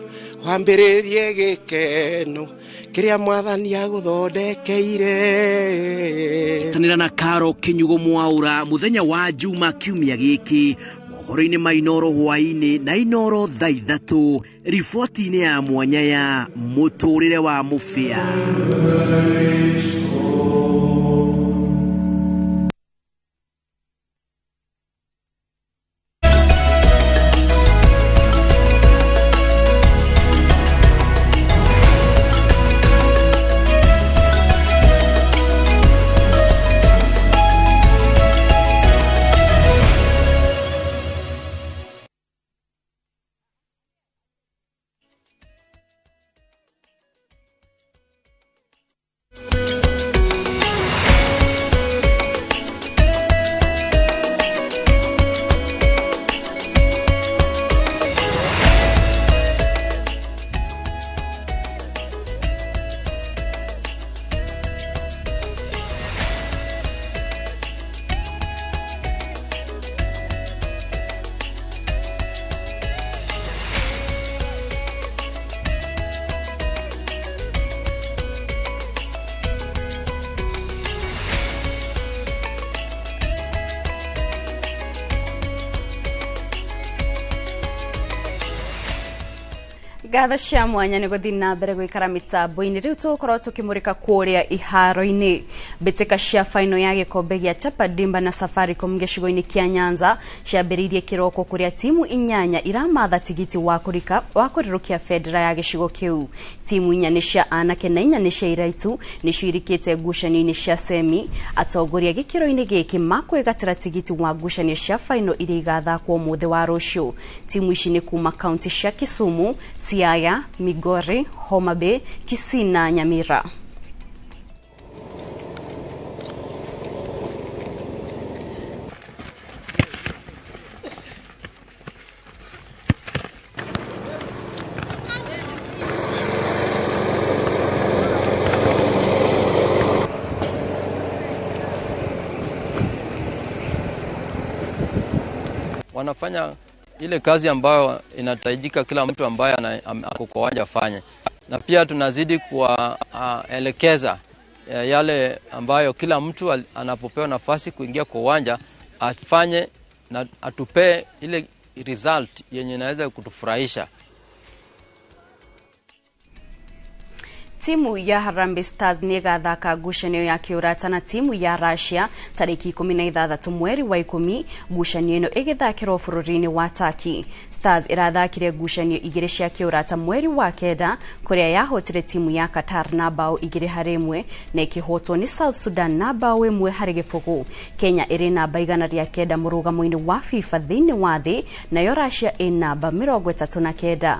wambĩrĩrie gĩkeno kĩrĩa mwathani agũthondekeire. Tanĩra na Karo Kĩnyugo Mwaũra mũthenya wa Juma kiumia gĩkĩ mohoro-inĩ ma Inoro hwaĩ-inĩ na Inoro thaa 3 riboti-inĩ ya mwanya ya mũtũrĩre wa mũbĩa. Ngatho cia mwanya nĩ gũthiĩ na mbere gũikara mĩtambo-inĩ. Rĩu tũgũkorwo tũkĩmũrĩka kũrĩa iharo-inĩ. Mbĩtĩka cia faino ya gĩkombe gĩa Chapa Dimba na Safaricom gĩcigo-inĩ kĩa Nyanza ciambĩrĩirie kĩroko kũrĩa timu 8 iramatha tigiti wa kũrĩrũkia bendera ya gĩcigo kĩu. Timu 4 nĩ cia anake na 4 nĩ cia iraitu nĩcio irikĩte ngucanio-inĩ cia semi. Atongoria gĩkĩro-inĩ gĩkĩ makwĩgatĩra tigiti wa ngucanio cia faino iria igathakwo ũmũthĩ wa rũciũ. Timu ici nĩ kuma kaunti cia Kisumu, Siaya, Migori, Homa Bay, Kisii na Nyamira. Wanafanya ile kazi ambayo inahitajika kila mtu ambaye ako kwa uwanja afanye, na pia tunazidi kuwaelekeza yale ambayo kila mtu anapopewa nafasi kuingia kwa uwanja afanye na atupee ile result yenye inaweza kutufurahisha. Timu ya Harambee Stars nĩ ĩgathaka ngucanio ya kĩũrata na timu ya Russia tarĩki 16 mweri wa 10, ngucanio ĩno ĩgĩthakĩrwo bũrũri-inĩ wa Turkey. Stars ĩrathakire ngucanio 2 cia kĩũrata mweri wa 9 kũrĩa yahotire timu ya Qatar na bao 2-1 na ĩkĩhotwo nĩ South Sudan na bao 1-0. Kenya ĩrĩ namba 109 mũrũgamo-inĩ wa FIFA thĩinĩ wa thĩ, nayo Russia ĩ namba 39.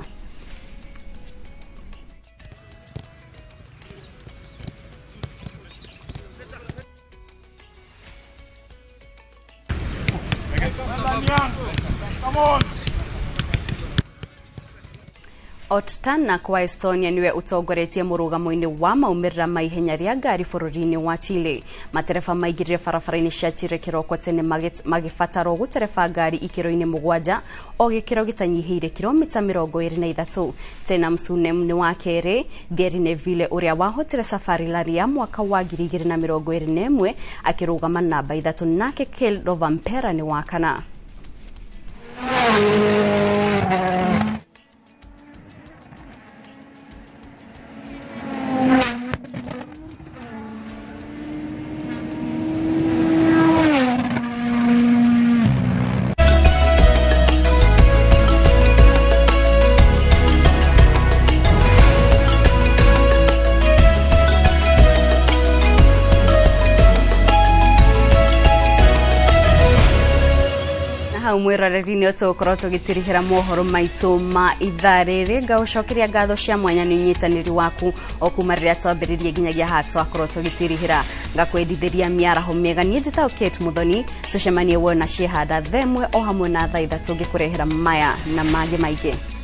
Ott Tänak wa Estonia niwe utongoretie mũrũgamo-inĩ wa maumĩrĩra ma ihenya rĩa ngari bũrũri-inĩ wa Chile. Matereba maingĩrire barabara-inĩ cia Chile kĩroko tene magĩbatarwo gũtereba ngari ikĩro-inĩ 7 o gĩkĩro gĩtanyihĩire kilomita 23. Tena Msunem nĩ wa kerĩ, Thierry Neville ũrĩa wahotire Safari Rally ya mwaka wa 2021 akĩrũgama namba 3, nake Kyle Rovanperä nĩ wa kana. Mwiroreri nĩ tũgũkorwo tũgĩtirihĩra mohoro maitũ ma ithaa rĩrĩ. Ngaũcokeria ngatho cia mwanya nĩ ũnyitanĩri waku o kuma rĩrĩa twambĩrĩrie nginyagia haha twakorwo tũgĩtirihĩra. Ngakwendithĩria mĩaraho mĩega. Niĩ njĩtagwo Kate Muthoni, tũcemanie wona ciĩhanda thaa 1 o hamwe na thaa 3 ngĩkũrehera maya na mangĩ maingĩ.